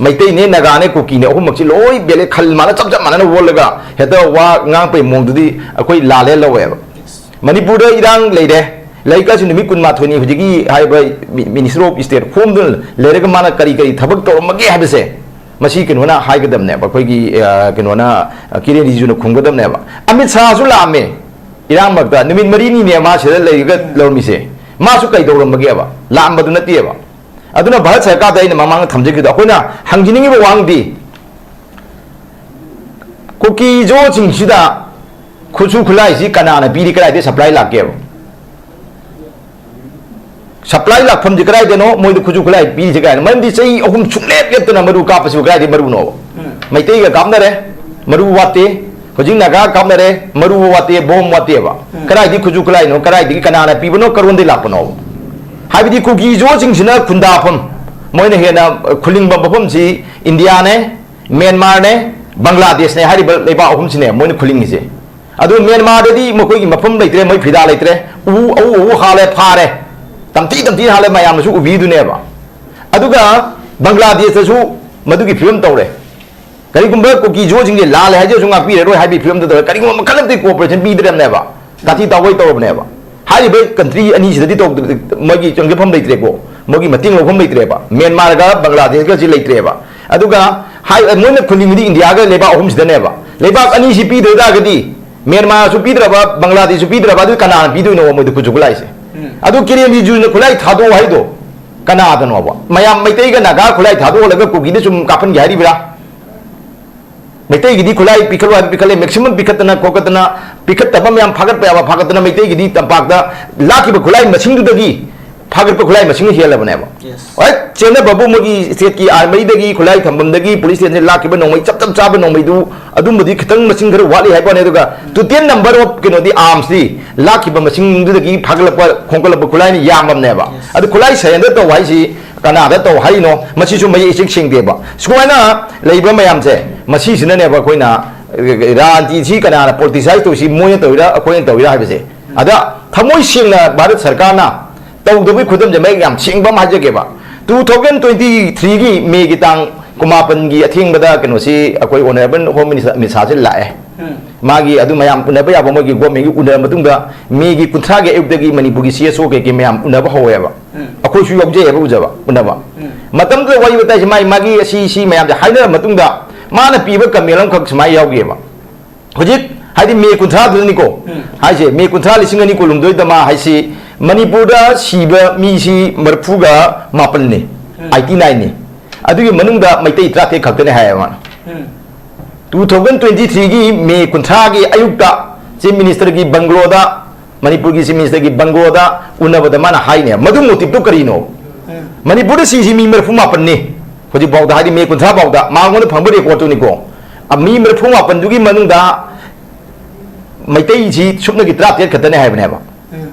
ꯃꯩꯇꯩꯅꯦ, ꯅꯥꯒꯥꯅꯦ, ꯀꯨꯀꯤꯅꯦ, ꯑꯍꯨꯝꯃꯛꯁꯤ ꯂꯣꯏ balance, ꯈꯜ ꯃꯥꯅ ꯆꯞ ꯆꯞ ꯃꯥꯟꯅꯅ ꯑꯣꯜꯂꯒ ꯍꯦꯛꯇ ꯋꯥ ꯉꯥꯡꯄꯩ ꯃꯑꯣꯡꯗꯨꯗꯤ ꯑꯩꯈꯣꯏ ꯂꯥꯜꯂꯦ ꯂꯧꯋꯦꯕ꯫ ꯃꯅꯤꯄꯨꯔꯗ ꯏꯔꯥꯡ ꯂꯩꯔꯦ, ꯂꯩꯀꯥꯁꯤ ꯅꯨꯃꯤꯠ ꯀꯨꯟꯃꯥꯊꯣꯏꯅꯤ ꯍꯧꯖꯤꯛꯀꯤ ꯍꯥꯏꯔꯤꯕ ꯃꯤ-, Minister of State Homeꯗꯨꯅ ꯂꯩꯔꯒ ꯃꯥꯅ ꯀꯔꯤ ꯀꯔꯤ ꯊꯕꯛ ꯇꯧꯔꯝꯃꯒꯦ ꯍꯥꯏꯕꯁꯦ ꯃꯁꯤ ꯀꯩꯅꯣꯅ ꯍꯥꯏꯒꯗꯕꯅꯦꯕ, ꯑꯩꯈꯣꯏꯒꯤ, ꯑ, ꯀꯩꯅꯣꯅ, ꯑ, ꯀꯤꯔꯦꯟ ꯔꯤꯖꯤꯖꯨꯅ ꯈꯨꯝꯒꯗꯕꯅꯦꯕ꯫ ꯑꯃꯤꯠ ꯁꯥꯍꯁꯨ ꯂꯥꯛꯑꯝꯃꯦ, ꯏꯔꯥꯡ ꯃꯔꯛꯇ ꯅꯨꯃꯤꯠ ꯃꯔꯤꯅꯤꯅꯦ ꯃꯥ ꯁꯤꯗ ꯂꯩꯔꯒ ꯂꯧꯔꯝꯃꯤꯁꯦ꯫ ꯃꯥꯁꯨ ꯀꯩꯗꯧꯔꯝꯕꯒꯦꯕ? ꯂꯥꯛꯑꯝꯕꯗꯨ ꯅꯠꯇꯦꯕ꯫ ꯑꯗꯨꯅ ꯚꯥꯔꯠ ꯁꯔꯀꯥꯔꯗ ꯑꯩꯅ ꯃꯃꯥꯡꯗ ꯊꯝꯖꯈꯤꯕꯗꯣ, ꯑꯩꯈꯣꯏꯅ ꯍꯪꯖꯅꯤꯡꯉꯤꯕ ꯋꯥꯍꯪꯗꯤ, ꯀꯨꯀꯤ ꯖꯣꯁꯤꯡꯁꯤꯗ ꯈꯨꯠꯁꯨ ꯈꯨꯠꯂꯥꯏꯁꯤ ꯀꯅꯥꯅ ꯄꯤꯔꯤ, ꯀꯗꯥꯏꯗꯒꯤ ꯁꯄ꯭ꯂꯥꯏ ꯂꯥꯛꯀꯦꯕ? ꯁꯄ꯭ꯂꯥꯏ ꯂꯥꯛꯐꯝꯁꯤ ꯀꯗꯥꯏꯗꯅꯣ ꯃꯣꯏꯗ ꯈꯨꯠꯁꯨ ꯈꯨꯠꯂꯥꯏ ꯄꯤꯔꯤꯁꯦ ꯀꯥꯏꯅ? ꯃꯔꯝꯗꯤ ꯆꯍꯤ ꯑꯍꯨꯝ ꯁꯨꯡꯂꯦꯞ ꯂꯦꯞꯇꯅ ꯃꯔꯨ ꯀꯥꯞꯄꯁꯤꯕꯨ ꯀꯗꯥꯏꯗꯒꯤ ꯃꯔꯨꯅꯣꯕ? ꯎꯝ꯫ ꯃꯩꯇꯩꯒ ꯀꯥꯞꯅꯔꯦ, ꯃꯔꯨ ꯋꯥꯠꯇꯦ꯫ ꯍꯧꯖꯤꯛ ꯅꯥꯒꯥ ꯀꯥꯞꯅꯔꯦ, ꯃꯔꯨ ꯋꯥꯠꯇꯦ, ꯕꯣꯝ ꯋꯥꯠꯇꯦꯕ꯫ ꯎꯝ꯫ ꯀꯗꯥꯏꯗꯒꯤ ꯈꯨꯠꯁꯨ ꯈꯨꯠꯂꯥꯏꯅꯣ, ꯀꯗꯥꯏꯗꯒꯤ ꯀꯅꯥꯅ ꯄꯤꯕꯅꯣ, ꯀꯔꯣꯟꯗꯒꯤ ꯂꯥꯛꯄꯅꯣꯕ? ꯍꯥꯏꯕꯗꯤ ꯀꯨꯀꯤ ꯖꯣꯁꯤꯡꯁꯤꯅ ꯈꯨꯟꯗꯥꯐꯝ, ꯃꯣꯏꯅ ꯍꯦꯟꯅ, ꯑ, ꯈꯨꯂꯤꯡꯕ ꯃꯐꯝꯁꯤ ꯏꯟꯗꯤꯌꯥꯅꯦ, ꯃ꯭ꯌꯥꯟꯃꯥꯔꯅꯦ, ꯕꯪꯒ꯭ꯂꯥꯗꯦꯁꯅꯦ ꯍꯥꯏꯔꯤꯕ ꯂꯩꯕꯥꯛ ꯑꯍꯨꯝꯁꯤꯅꯦ ꯃꯣꯏꯅ ꯈꯨꯂꯤꯡꯉꯤꯁꯦ꯫ ꯑꯗꯨ ꯃ꯭ꯌꯥꯟꯃꯥꯔꯗꯗꯤ ꯃꯈꯣꯏꯒꯤ ꯃꯐꯝ ꯂꯩꯇ꯭ꯔꯦ, ꯃꯣꯏ ꯐꯤꯗꯥ ꯂꯩꯇ꯭ꯔꯦ꯫ ꯎ, ꯑꯎ ꯑꯎ ꯍꯥꯜꯂꯦ, ꯐꯥꯔꯦ, ꯇꯝꯊꯤ ꯇꯝꯊꯤ ꯍꯥꯜꯂꯦ, ꯃꯌꯥꯝꯅꯁꯨ ꯎꯕꯤꯗꯨꯅꯦꯕ꯫ ꯑꯗꯨꯒ ꯕꯪꯒ꯭ꯂꯥꯗꯦꯁꯇꯁꯨ ꯃꯗꯨꯒꯤ ꯐꯤꯕꯝ ꯇꯧꯔꯦ꯫ ꯀꯔꯤꯒꯨꯝꯕ ꯀꯨꯀꯤ ꯖꯣꯁꯤꯡꯁꯦ ꯂꯥꯜꯂꯦ ꯍꯥꯏꯖꯔꯁꯨ ꯉꯥꯛꯄꯤꯔꯔꯣꯏ ꯍꯥꯏꯕꯒꯤ ꯐꯤꯕꯝꯗ ꯇꯧꯔꯦ꯫ ꯀꯔꯤꯒꯨꯝꯕ ꯃꯈꯜ ꯑꯃꯠꯇꯒꯤ ꯀꯣꯑꯣꯄꯔꯦꯁꯟ ꯄꯤꯗ꯭ꯔꯕꯅꯦꯕ, ꯇꯥꯊꯤ ꯇꯥꯑꯣꯏ ꯇꯧꯔꯕꯅꯦꯕ꯫ ꯍꯥꯏꯔꯤꯕ ꯀꯟꯇ꯭ꯔꯤ ꯑꯅꯤꯁꯤꯗꯗꯤ ꯇꯧꯗ-, ꯃꯣꯏꯒꯤ ꯆꯪꯖꯐꯝ ꯂꯩꯇ꯭ꯔꯦꯀꯣ, ꯃꯣꯏꯒꯤ ꯃꯇꯦꯡ ꯂꯧꯐꯝ ꯂꯩꯇ꯭ꯔꯦꯕ꯫ ꯃ꯭ꯌꯥꯟꯃꯥꯔꯒ ꯕꯪꯒ꯭ꯂꯥꯗꯦꯁꯀꯁꯤ ꯂꯩꯇ꯭ꯔꯦꯕ꯫ ꯑꯗꯨꯒ ꯍꯥꯏ-, ꯃꯣꯏꯅ ꯈꯨꯂꯤꯡꯉꯤꯗꯤ ꯏꯟꯗꯤꯌꯥꯒ ꯂꯩꯕꯥꯛ ꯑꯍꯨꯝꯁꯤꯗꯅꯦꯕ꯫ ꯂꯩꯕꯥꯛ ꯑꯅꯤꯁꯤ ꯄꯤꯗ ꯇꯥꯔꯒꯗꯤ, ꯃ꯭ꯌꯥꯟꯃꯥꯔꯁꯨ ꯄꯤꯗ꯭ꯔꯕ, ꯕꯪꯒ꯭ꯂꯥꯗꯦꯁꯁꯨ ꯄꯤꯗ꯭ꯔꯕ, ꯑꯗꯨ ꯀꯅꯥꯅ ꯄꯤꯗꯣꯏꯅꯣ ꯃꯣꯏꯗ ꯈꯨꯠꯁꯨ ꯈꯨꯠꯂꯥꯏꯁꯦ? ꯎꯝ꯫ ꯑꯗꯨ ꯀꯤꯔꯦꯟ ꯔꯤꯖꯤꯖꯨꯅ ꯈꯨꯠꯂꯥꯏ ꯊꯥꯗꯣꯛꯑꯣ ꯍꯥꯏꯗꯣ ꯀꯅꯥꯗꯅꯣꯕ? ꯃꯌꯥꯝ ꯃꯩꯇꯩꯒ ꯅꯥꯒꯥ ꯈꯨꯠꯂꯥꯏ ꯊꯥꯗꯣꯛꯍꯜꯂꯒ ꯀꯨꯀꯤꯗ ꯁꯨꯝ ꯀꯥꯞꯍꯟꯒꯦ ꯍꯥꯏꯔꯤꯕ꯭ꯔꯥ? ꯃꯩꯇꯩꯒꯤꯗꯤ ꯈꯨꯠꯂꯥꯏ ꯄꯤꯈꯠꯂꯨ ꯍꯥꯏꯕ ꯄꯤꯈꯠꯂꯦ, ꯃꯦꯛꯁꯤꯃꯝ ꯄꯤꯈꯠꯇꯅ ꯈꯣꯠꯀꯠꯇꯅ, ꯄꯤꯈꯠꯇꯕ ꯃꯌꯥꯝ ꯐꯥꯒꯠꯄ ꯌꯥꯕ ꯐꯥꯒꯠꯇꯅ, ꯃꯩꯇꯩꯒꯤꯗꯤ ꯇꯝꯄꯥꯛꯇ ꯂꯥꯛꯈꯤꯕ ꯈꯨꯠꯂꯥꯏ ꯃꯁꯤꯡꯗꯨꯗꯒꯤ ꯐꯥꯒꯠꯄ ꯈꯨꯠꯂꯥꯏ ꯃꯁꯤꯡꯅ ꯍꯦꯜꯂꯕꯅꯦꯕ꯫ Yes. ꯍꯣꯏ, ꯆꯦꯟꯅꯕꯕꯨ ꯃꯣꯏꯒꯤ state ꯀꯤ army ꯗꯒꯤ, ꯈꯨꯠꯂꯥꯏ ꯊꯝꯐꯝꯗꯒꯤ, police station ꯗꯒꯤ ꯂꯥꯛꯈꯤꯕ ꯅꯣꯡꯃꯩ ꯆꯞ ꯆꯞ ꯆꯥꯕ ꯅꯣꯡꯃꯩꯗꯨ, ꯑꯗꯨꯝꯕꯗꯤ ꯈꯤꯇꯪ ꯃꯁꯤꯡ ꯈꯔ ꯋꯥꯠꯂꯤ ꯍꯥꯏꯕ ꯋꯥꯅꯤ꯫ ꯑꯗꯨꯒ total number of ꯀꯩꯅꯣꯗꯤ, arms ꯗꯤ, ꯂꯥꯛꯈꯤꯕ ꯃꯁꯤꯡꯗꯨꯗꯒꯤ ꯐꯥꯒꯠꯂꯛꯄ, ꯈꯣꯝꯒꯠꯂꯛꯄ ꯈꯨꯠꯂꯥꯏꯅ ꯌꯥꯝꯕꯅꯦꯕ꯫ Yes. ꯑꯗꯨ ꯈꯨꯠꯂꯥꯏ surrender ꯇꯧ ꯍꯥꯏꯁꯤ ꯀꯅꯥꯗ ꯇꯧ ꯍꯥꯏꯔꯤꯅꯣ? ꯃꯁꯤꯁꯨ ꯃꯌꯦꯛ ꯏꯆꯤꯛ ꯁꯦꯡꯗꯦꯕ꯫ ꯁꯨꯃꯥꯏꯅ ꯂꯩꯕ ꯃꯌꯥꯝꯁꯦ, ꯃꯁꯤꯁꯤꯅꯅꯦꯕ ꯑꯩꯈꯣꯏꯅ, ꯔꯥꯖꯅꯤꯇꯤꯁꯤ ꯀꯅꯥꯅ politicize ꯇꯧꯔꯤꯁꯤ? ꯃꯣꯏꯅ ꯇꯧꯔꯤꯔꯥ, ꯑꯩꯈꯣꯏꯅ ꯇꯧꯔꯤꯔꯥ ꯍꯥꯏꯕꯁꯦ꯫ ꯑꯗ ꯊꯃꯣꯏ ꯁꯦꯡꯅ ꯚꯥꯔꯠ ꯁꯔꯀꯥꯔꯅ ꯇꯧꯗꯕꯒꯤ ꯈꯨꯗꯝꯁꯦ ꯃꯌꯦꯛ ꯌꯥꯝ ꯁꯦꯡꯕ ꯑꯃ ꯍꯥꯏꯖꯒꯦꯕ꯫ Two thousand twenty three ꯒꯤ May ꯒꯤ ꯇꯥꯡ ꯀꯨꯟꯃꯥꯄꯟꯒꯤ ꯑꯊꯦꯡꯕꯗ ꯀꯩꯅꯣꯁꯤ, ꯑꯩꯈꯣꯏ honourable Home Minister ꯑꯃꯤꯠ ꯁꯥꯍꯁꯤ ꯂꯥꯛꯑꯦ꯫ ꯎꯝ꯫ ꯃꯥꯒꯤ ꯑꯗꯨ ꯃꯌꯥꯝ ꯎꯅꯕ ꯌꯥꯕ ꯃꯣꯏꯒꯤ government ꯒꯤ ꯎꯅꯔ ꯃꯇꯨꯡꯗ, May ꯒꯤ ꯀꯨꯟꯊ꯭ꯔꯥꯒꯤ ꯑꯌꯨꯛꯇꯒꯤ ꯃꯅꯤꯄꯨꯔꯒꯤ C S O ꯀꯩꯀꯩ ꯃꯌꯥꯝ ꯎꯅꯕ ꯍꯧꯋꯦꯕ꯫ ꯎꯝ꯫ ꯑꯩꯈꯣꯏꯁꯨ ꯌꯥꯎꯖꯩꯑꯕ ꯎꯖꯕ, ꯎꯅꯕ꯫ ꯎꯝ꯫ ꯃꯇꯝꯗꯨꯗ ꯋꯥꯔꯤ ꯋꯥꯇꯥꯏꯁꯦ ꯃꯥꯒꯤ, ꯃꯥꯒꯤ ꯑꯁꯤ, ꯁꯤ ꯃꯌꯥꯝꯁꯦ ꯍꯥꯏꯅꯔ ꯃꯇꯨꯡꯗ ꯃꯥꯅ ꯄꯤꯕ comment ꯑꯃꯈꯛ ꯁꯨꯃꯥꯏꯅ ꯌꯥꯎꯒꯤꯑꯕ꯫ ꯍꯧꯖꯤꯛ ꯍꯥꯏꯗꯤ ꯃꯦ ꯀꯨꯟꯊ꯭ꯔꯥꯗꯨꯗꯅꯤꯀꯣ꯫ ꯎꯝ꯫ ꯍꯥꯏꯁꯦ ꯃꯦ ꯀꯨꯟꯊ꯭ꯔꯥ ꯂꯤꯁꯤꯡ ꯑꯅꯤ ꯀꯨꯟꯍꯨꯝꯗꯣꯏꯗ ꯃꯥ ꯍꯥꯏꯁꯤ ꯃꯅꯤꯄꯨꯔꯗ ꯁꯤꯕ ꯃꯤꯁꯤ ꯃꯔꯤꯐꯨꯒ ꯃꯥꯄꯟꯅꯤ꯫ ꯎꯝ꯫ ꯑꯥꯏꯇꯤ ꯅꯥꯏꯟꯅꯤ꯫ ꯑꯗꯨꯒꯤ ꯃꯅꯨꯡꯗ ꯃꯩꯇꯩ ꯇꯔꯥꯇꯔꯦꯠ ꯈꯛꯇꯅꯦ ꯍꯥꯏꯌꯦ ꯃꯥꯅ꯫ ꯎꯝ꯫ ꯇꯨ ꯊꯥꯎꯖꯟ ꯇ꯭ꯋꯦꯟꯇꯤ ꯊ꯭ꯔꯤꯒꯤ ꯃꯦ ꯀꯨꯟꯊ꯭ꯔꯥꯒꯤ ꯑꯌꯨꯛꯇ Chief Ministerꯒꯤ bungalow-ꯗ, ꯃꯅꯤꯄꯨꯔꯒꯤ Chief Ministerꯒꯤ bungalow-ꯗ ꯎꯅꯕꯗ ꯃꯥꯅ ꯍꯥꯏꯅꯦ꯫ ꯃꯗꯨ motive-ꯇꯨ ꯀꯔꯤꯅꯣ? ꯎꯝ꯫ ꯃꯅꯤꯄꯨꯔꯗ ꯁꯤꯁꯤ ꯃꯤ ꯃꯔꯤꯐꯨ ꯃꯥꯄꯟꯅꯤ꯫ ꯍꯧꯖꯤꯛꯐꯥꯎꯗ, ꯍꯥꯏꯗꯤ ꯃꯦ ꯀꯨꯟꯊ꯭ꯔꯥ ꯐꯥꯎꯗ ꯃꯉꯣꯟꯗ ꯐꯪꯕ record-ꯇꯨꯅꯤꯀꯣ꯫ ꯑ, ꯃꯤ ꯃꯔꯤꯐꯨ ꯃꯥꯄꯟꯗꯨꯒꯤ ꯃꯅꯨꯡꯗ ꯃꯩꯇꯩꯁꯤ ꯁꯨꯞꯅꯒꯤ ꯇꯔꯥꯇꯔꯦꯠ ꯈꯛꯇꯅꯦ ꯍꯥꯏꯕꯅꯦꯕ꯫ ꯎꯝ꯫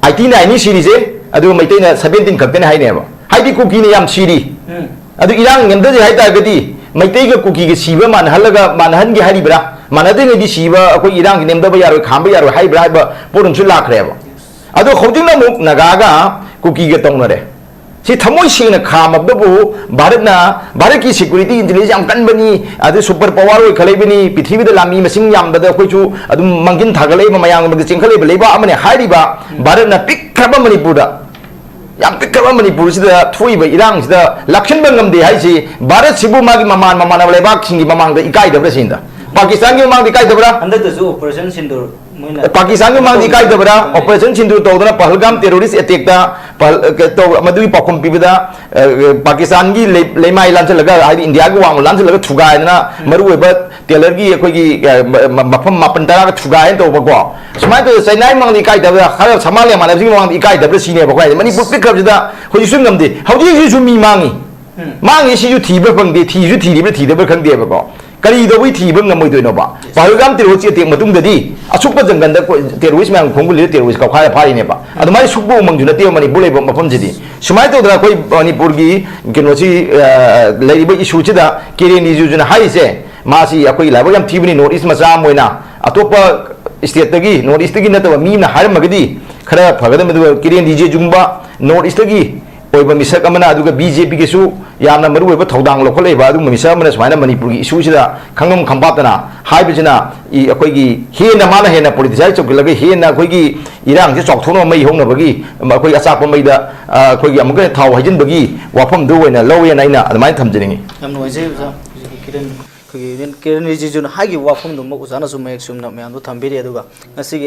ꯑꯥꯏꯇꯤ ꯅꯥꯏꯟꯅꯤ ꯁꯤꯔꯤꯁꯦ, ꯑꯗꯨꯒ ꯃꯩꯇꯩꯅ seventeen ꯈꯛꯇꯅꯦ ꯍꯥꯏꯅꯦꯕ꯫ ꯍꯥꯏꯗꯤ ꯀꯨꯀꯤꯅ ꯌꯥꯝ ꯁꯤꯔꯤ꯫ ꯎꯝ꯫ ꯑꯗꯨ ꯏꯔꯥꯡ ꯅꯦꯝꯊꯁꯦ ꯍꯥꯏ ꯇꯥꯔꯒꯗꯤ ꯃꯩꯇꯩꯒ ꯀꯨꯀꯤꯒ ꯁꯤꯕ ꯃꯥꯟꯅꯍꯜꯂꯒ, ꯃꯥꯟꯅꯍꯟꯒꯦ ꯍꯥꯏꯔꯤꯕ꯭ꯔꯥ? ꯃꯥꯟꯅꯗ꯭ꯔꯤꯉꯩꯗꯤ ꯁꯤꯕ ꯑꯩꯈꯣꯏ ꯏꯔꯥꯡꯁꯤ ꯅꯦꯝꯊꯕ ꯌꯥꯔꯣꯏ, ꯈꯥꯝꯕ ꯌꯥꯔꯣꯏ ꯍꯥꯏꯕ꯭ꯔꯥ ꯍꯥꯏꯕ ꯄꯣꯠ ꯑꯃꯁꯨ ꯂꯥꯛꯈ꯭ꯔꯦꯕ꯫ ꯑꯗꯣ ꯍꯧꯖꯤꯛꯅ ꯑꯃꯨꯛ ꯅꯥꯒꯥꯒ ꯀꯨꯀꯤꯒ ꯇꯧꯅꯔꯦ꯫ ꯁꯤ ꯊꯃꯣꯏ ꯁꯦꯡꯅ ꯈꯥꯝꯃꯕꯗꯕꯨ ꯚꯥꯔꯠꯅ, ꯚꯥꯔꯠꯀꯤ security intelligence ꯌꯥꯝ ꯀꯟꯕꯅꯤ, ꯑꯗꯨ super power ꯑꯣꯏꯈꯠꯂꯛꯏꯕꯅꯤ, ꯄ꯭ꯔꯤꯊꯤꯕꯤꯗ ꯂꯥꯟꯃꯤ ꯃꯁꯤꯡ ꯌꯥꯝꯕꯗ ꯑꯩꯈꯣꯏꯁꯨ ꯑꯗꯨꯝ ꯃꯥꯡꯖꯤꯟ ꯊꯥꯒꯠꯂꯛꯏꯕ, ꯃꯌꯥꯝꯒꯤ ꯃꯥꯡꯗ ꯆꯦꯟꯈꯠꯂꯛꯏꯕ ꯂꯩꯕꯥꯛ ꯑꯃꯅꯤ ꯍꯥꯏꯔꯤꯕ ꯚꯥꯔꯠꯅ ꯄꯤꯛꯈ꯭ꯔꯕ ꯃꯅꯤꯄꯨꯔꯗ, ꯌꯥꯝ ꯄꯤꯛꯈ꯭ꯔꯕ ꯃꯅꯤꯄꯨꯔꯁꯤꯗ ꯊꯣꯛꯏꯕ ꯏꯔꯥꯡꯁꯤꯗ ꯂꯥꯛꯁꯤꯟꯕ ꯉꯝꯗꯦ ꯍꯥꯏꯁꯤ ꯚꯥꯔꯠꯁꯤꯕꯨ ꯃꯥꯒꯤ ꯃꯃꯥꯟ ꯃꯃꯥꯟꯅꯕ ꯂꯩꯕꯥꯛꯁꯤꯡꯒꯤ ꯃꯃꯥꯡꯗ ꯏꯀꯥꯏꯗꯕ꯭ꯔꯥ ꯁꯤꯅꯤꯗ꯫ ꯄꯥꯀꯤꯁꯇꯥꯟꯒꯤ ꯃꯃꯥꯡꯗ ꯏꯀꯥꯏꯗꯕ꯭ꯔꯥ? ꯍꯟꯗꯛꯇꯁꯨ Operation Sindoor ꯃꯣꯏꯅ ꯄꯥꯀꯤꯁꯇꯥꯟꯒꯤ ꯃꯃꯥꯡꯗ ꯏꯀꯥꯏꯗꯕ꯭ꯔꯥ? ꯎꯝ꯫ Operation Sindoor ꯇꯧꯗꯅ ꯄꯍꯜꯒꯥꯝ terrorist attack-ꯇ ꯄꯍꯜ-, ꯀ-, ꯇꯧ-, ꯃꯗꯨꯒꯤ ꯄꯥꯎꯈꯨꯝ ꯄꯤꯕꯗ, ꯑ, ꯄꯥꯀꯤꯁꯇꯥꯟꯒꯤ ꯂꯩ-, ꯂꯩꯃꯥꯏ ꯂꯥꯟꯁꯤꯜꯂꯒ, ꯍꯥꯏꯗꯤ ꯏꯟꯗꯤꯌꯥꯒꯤ ꯋꯥꯡꯃ ꯂꯥꯟꯁꯤꯜꯂꯒ ꯊꯨꯒꯥꯏꯗꯅ, ꯎꯝ꯫ ꯃꯔꯨꯑꯣꯏꯕ ꯇꯦꯂꯔꯒꯤ ꯑꯩꯈꯣꯏꯒꯤ, ꯑ, ꯃ-, ꯃ-, ꯃꯐꯝ ꯃꯥꯄꯟ ꯇꯔꯥꯒ ꯊꯨꯒꯥꯏꯅ ꯇꯧꯕꯀꯣ꯫ ꯁꯨꯃꯥꯏꯅ ꯇꯧꯗꯅ ꯆꯩꯅꯥꯒꯤ ꯃꯃꯥꯡꯗ ꯏꯀꯥꯏꯗꯕ꯭ꯔꯥ? ꯈꯔ ꯁꯃꯥꯂꯤꯌꯥ ꯃꯥꯟꯅꯕꯁꯤꯡꯒꯤ ꯃꯃꯥꯡꯗ ꯏꯀꯥꯏꯗꯕ꯭ꯔꯥ ꯁꯤꯅꯦꯕ ꯑꯩꯈꯣꯏ ꯍꯥꯏꯁꯦ꯫ ꯃꯅꯤꯄꯨꯔ ꯄꯤꯛꯈ꯭ꯔꯕꯁꯤꯗ ꯍꯧꯖꯤꯛꯁꯨ ꯉꯝꯗꯦ꯫ ꯍꯧꯖꯤꯛ ꯍꯧꯖꯤꯛꯁꯨ ꯃꯤ ꯃꯥꯡꯉꯤ꯫ ꯎꯝ꯫ ꯃꯥꯡꯉꯤ ꯁꯤꯁꯨ ꯊꯤꯕ ꯐꯪꯗꯦ, ꯊꯤꯁꯨ ꯊꯤꯔꯤꯕ꯭ꯔꯥ ꯊꯤꯗꯕ꯭ꯔꯥ ꯈꯪꯗꯦꯕꯀꯣ꯫ ꯀꯔꯤ ꯇꯧꯕꯩ ꯊꯤꯕ ꯉꯝꯃꯣꯏꯗꯣꯏꯅꯣꯕ? ꯄꯍꯜꯒꯥꯝ terrorist attack ꯃꯇꯨꯡꯗꯗꯤ ꯑꯁꯨꯛꯄ ꯖꯪꯒꯜꯗ ꯑꯩꯈꯣꯏ terrorist ꯃꯌꯥꯝ ꯈꯣꯡꯒꯨꯜꯂꯤꯗ terrorist ꯀꯥꯎꯈꯥꯏꯔ ꯐꯥꯔꯤꯅꯦꯕ꯫ ꯑꯗꯨꯃꯥꯏꯅ ꯁꯨꯛꯄ ꯎꯃꯪꯁꯨ ꯅꯠꯇꯦꯕ ꯃꯅꯤꯄꯨꯔ ꯂꯩꯕ ꯃꯐꯝꯁꯤꯗꯤ꯫ ꯁꯨꯃꯥꯏꯅ ꯇꯧꯗꯅ ꯑꯩꯈꯣꯏ ꯃꯅꯤꯄꯨꯔꯒꯤ ꯀꯩꯅꯣꯁꯤ, ꯑ, ꯂꯩꯔꯤꯕ issue-ꯁꯤꯗ ꯀꯤꯔꯦꯟ ꯔꯤꯖꯤꯖꯨꯅ ꯍꯥꯏꯔꯤꯁꯦ, ꯃꯥꯁꯤ ꯑꯩꯈꯣꯏ ꯂꯥꯏꯕꯛ ꯌꯥꯝ ꯊꯤꯕꯅꯤ, North East ꯃꯆꯥ ꯑꯃ ꯑꯣꯏꯅ ꯑꯇꯣꯞꯄ state-ꯇꯒꯤ, North East-ꯇꯒꯤ ꯅꯠꯇꯕ ꯃꯤ ꯑꯃꯅ ꯍꯥꯏꯔꯝꯃꯒꯗꯤ ꯈꯔ ꯐꯒꯗꯕꯅꯤ꯫ ꯑꯗꯨꯒ ꯀꯤꯔꯦꯟ ꯔꯤꯖꯤꯖꯨꯒꯨꯝꯕ North East-ꯇꯒꯤ ꯑꯣꯏꯕ ꯃꯤꯁꯛ ꯑꯃꯅ, ꯑꯗꯨꯒ BJP-ꯒꯤꯁꯨ ꯌꯥꯝꯅ ꯃꯔꯨꯑꯣꯏꯕ ꯊꯧꯗꯥꯡ ꯂꯧꯈꯠꯂꯛꯏꯕ ꯑꯗꯨꯒꯨꯝꯕ ꯃꯤꯁꯛ ꯑꯃꯅ ꯁꯨꯃꯥꯏꯅ ꯃꯅꯤꯄꯨꯔꯒꯤ issue-ꯁꯤꯗ ꯈꯪꯉꯝ ꯈꯪꯄꯥꯠꯇꯅ ꯍꯥꯏꯕꯁꯤꯅ, ꯏ-, ꯑꯩꯈꯣꯏꯒꯤ ꯍꯦꯟꯅ, ꯃꯥꯅ ꯍꯦꯟꯅ politicize ꯇꯧꯁꯤꯜꯂꯒ ꯍꯦꯟꯅ ꯑꯩꯈꯣꯏꯒꯤ ꯏꯔꯥꯡꯁꯦ ꯆꯥꯎꯊꯣꯛꯅꯕ ꯃꯩ ꯍꯧꯅꯕꯒꯤ ꯑꯩꯈꯣꯏ ꯑꯆꯥꯛꯄ ꯃꯩꯗ, ꯑ, ꯑꯩꯈꯣꯏꯒꯤ ꯑꯃꯨꯛꯀ ꯍꯦꯟꯅ ꯊꯥꯎ ꯍꯩꯖꯤꯟꯕꯒꯤ ꯋꯥꯐꯝꯗꯨ ꯑꯣꯏꯅ ꯂꯧꯋꯦꯅ ꯑꯩꯅ ꯑꯗꯨꯃꯥꯏꯅ ꯊꯝꯖꯅꯤꯡꯉꯤ꯫ ꯌꯥꯝ ꯅꯨꯡꯉꯥꯏꯖꯩ ꯑꯣꯖꯥ꯫ ꯍꯧꯖꯤꯛꯀꯤ ꯀꯤꯔꯟ ꯀꯤꯔꯟ ꯔꯤꯖꯤꯖꯨꯅ ꯍꯥꯏꯈꯤꯕ ꯋꯥꯐꯝꯗꯨꯃꯛ ꯑꯣꯖꯥꯅꯁꯨ ꯃꯌꯦꯛ ꯆꯨꯝꯅ ꯃꯌꯥꯝꯗꯣ ꯊꯝꯕꯤꯔꯤ꯫ ꯑꯗꯨꯒ ꯉꯁꯤꯒꯤ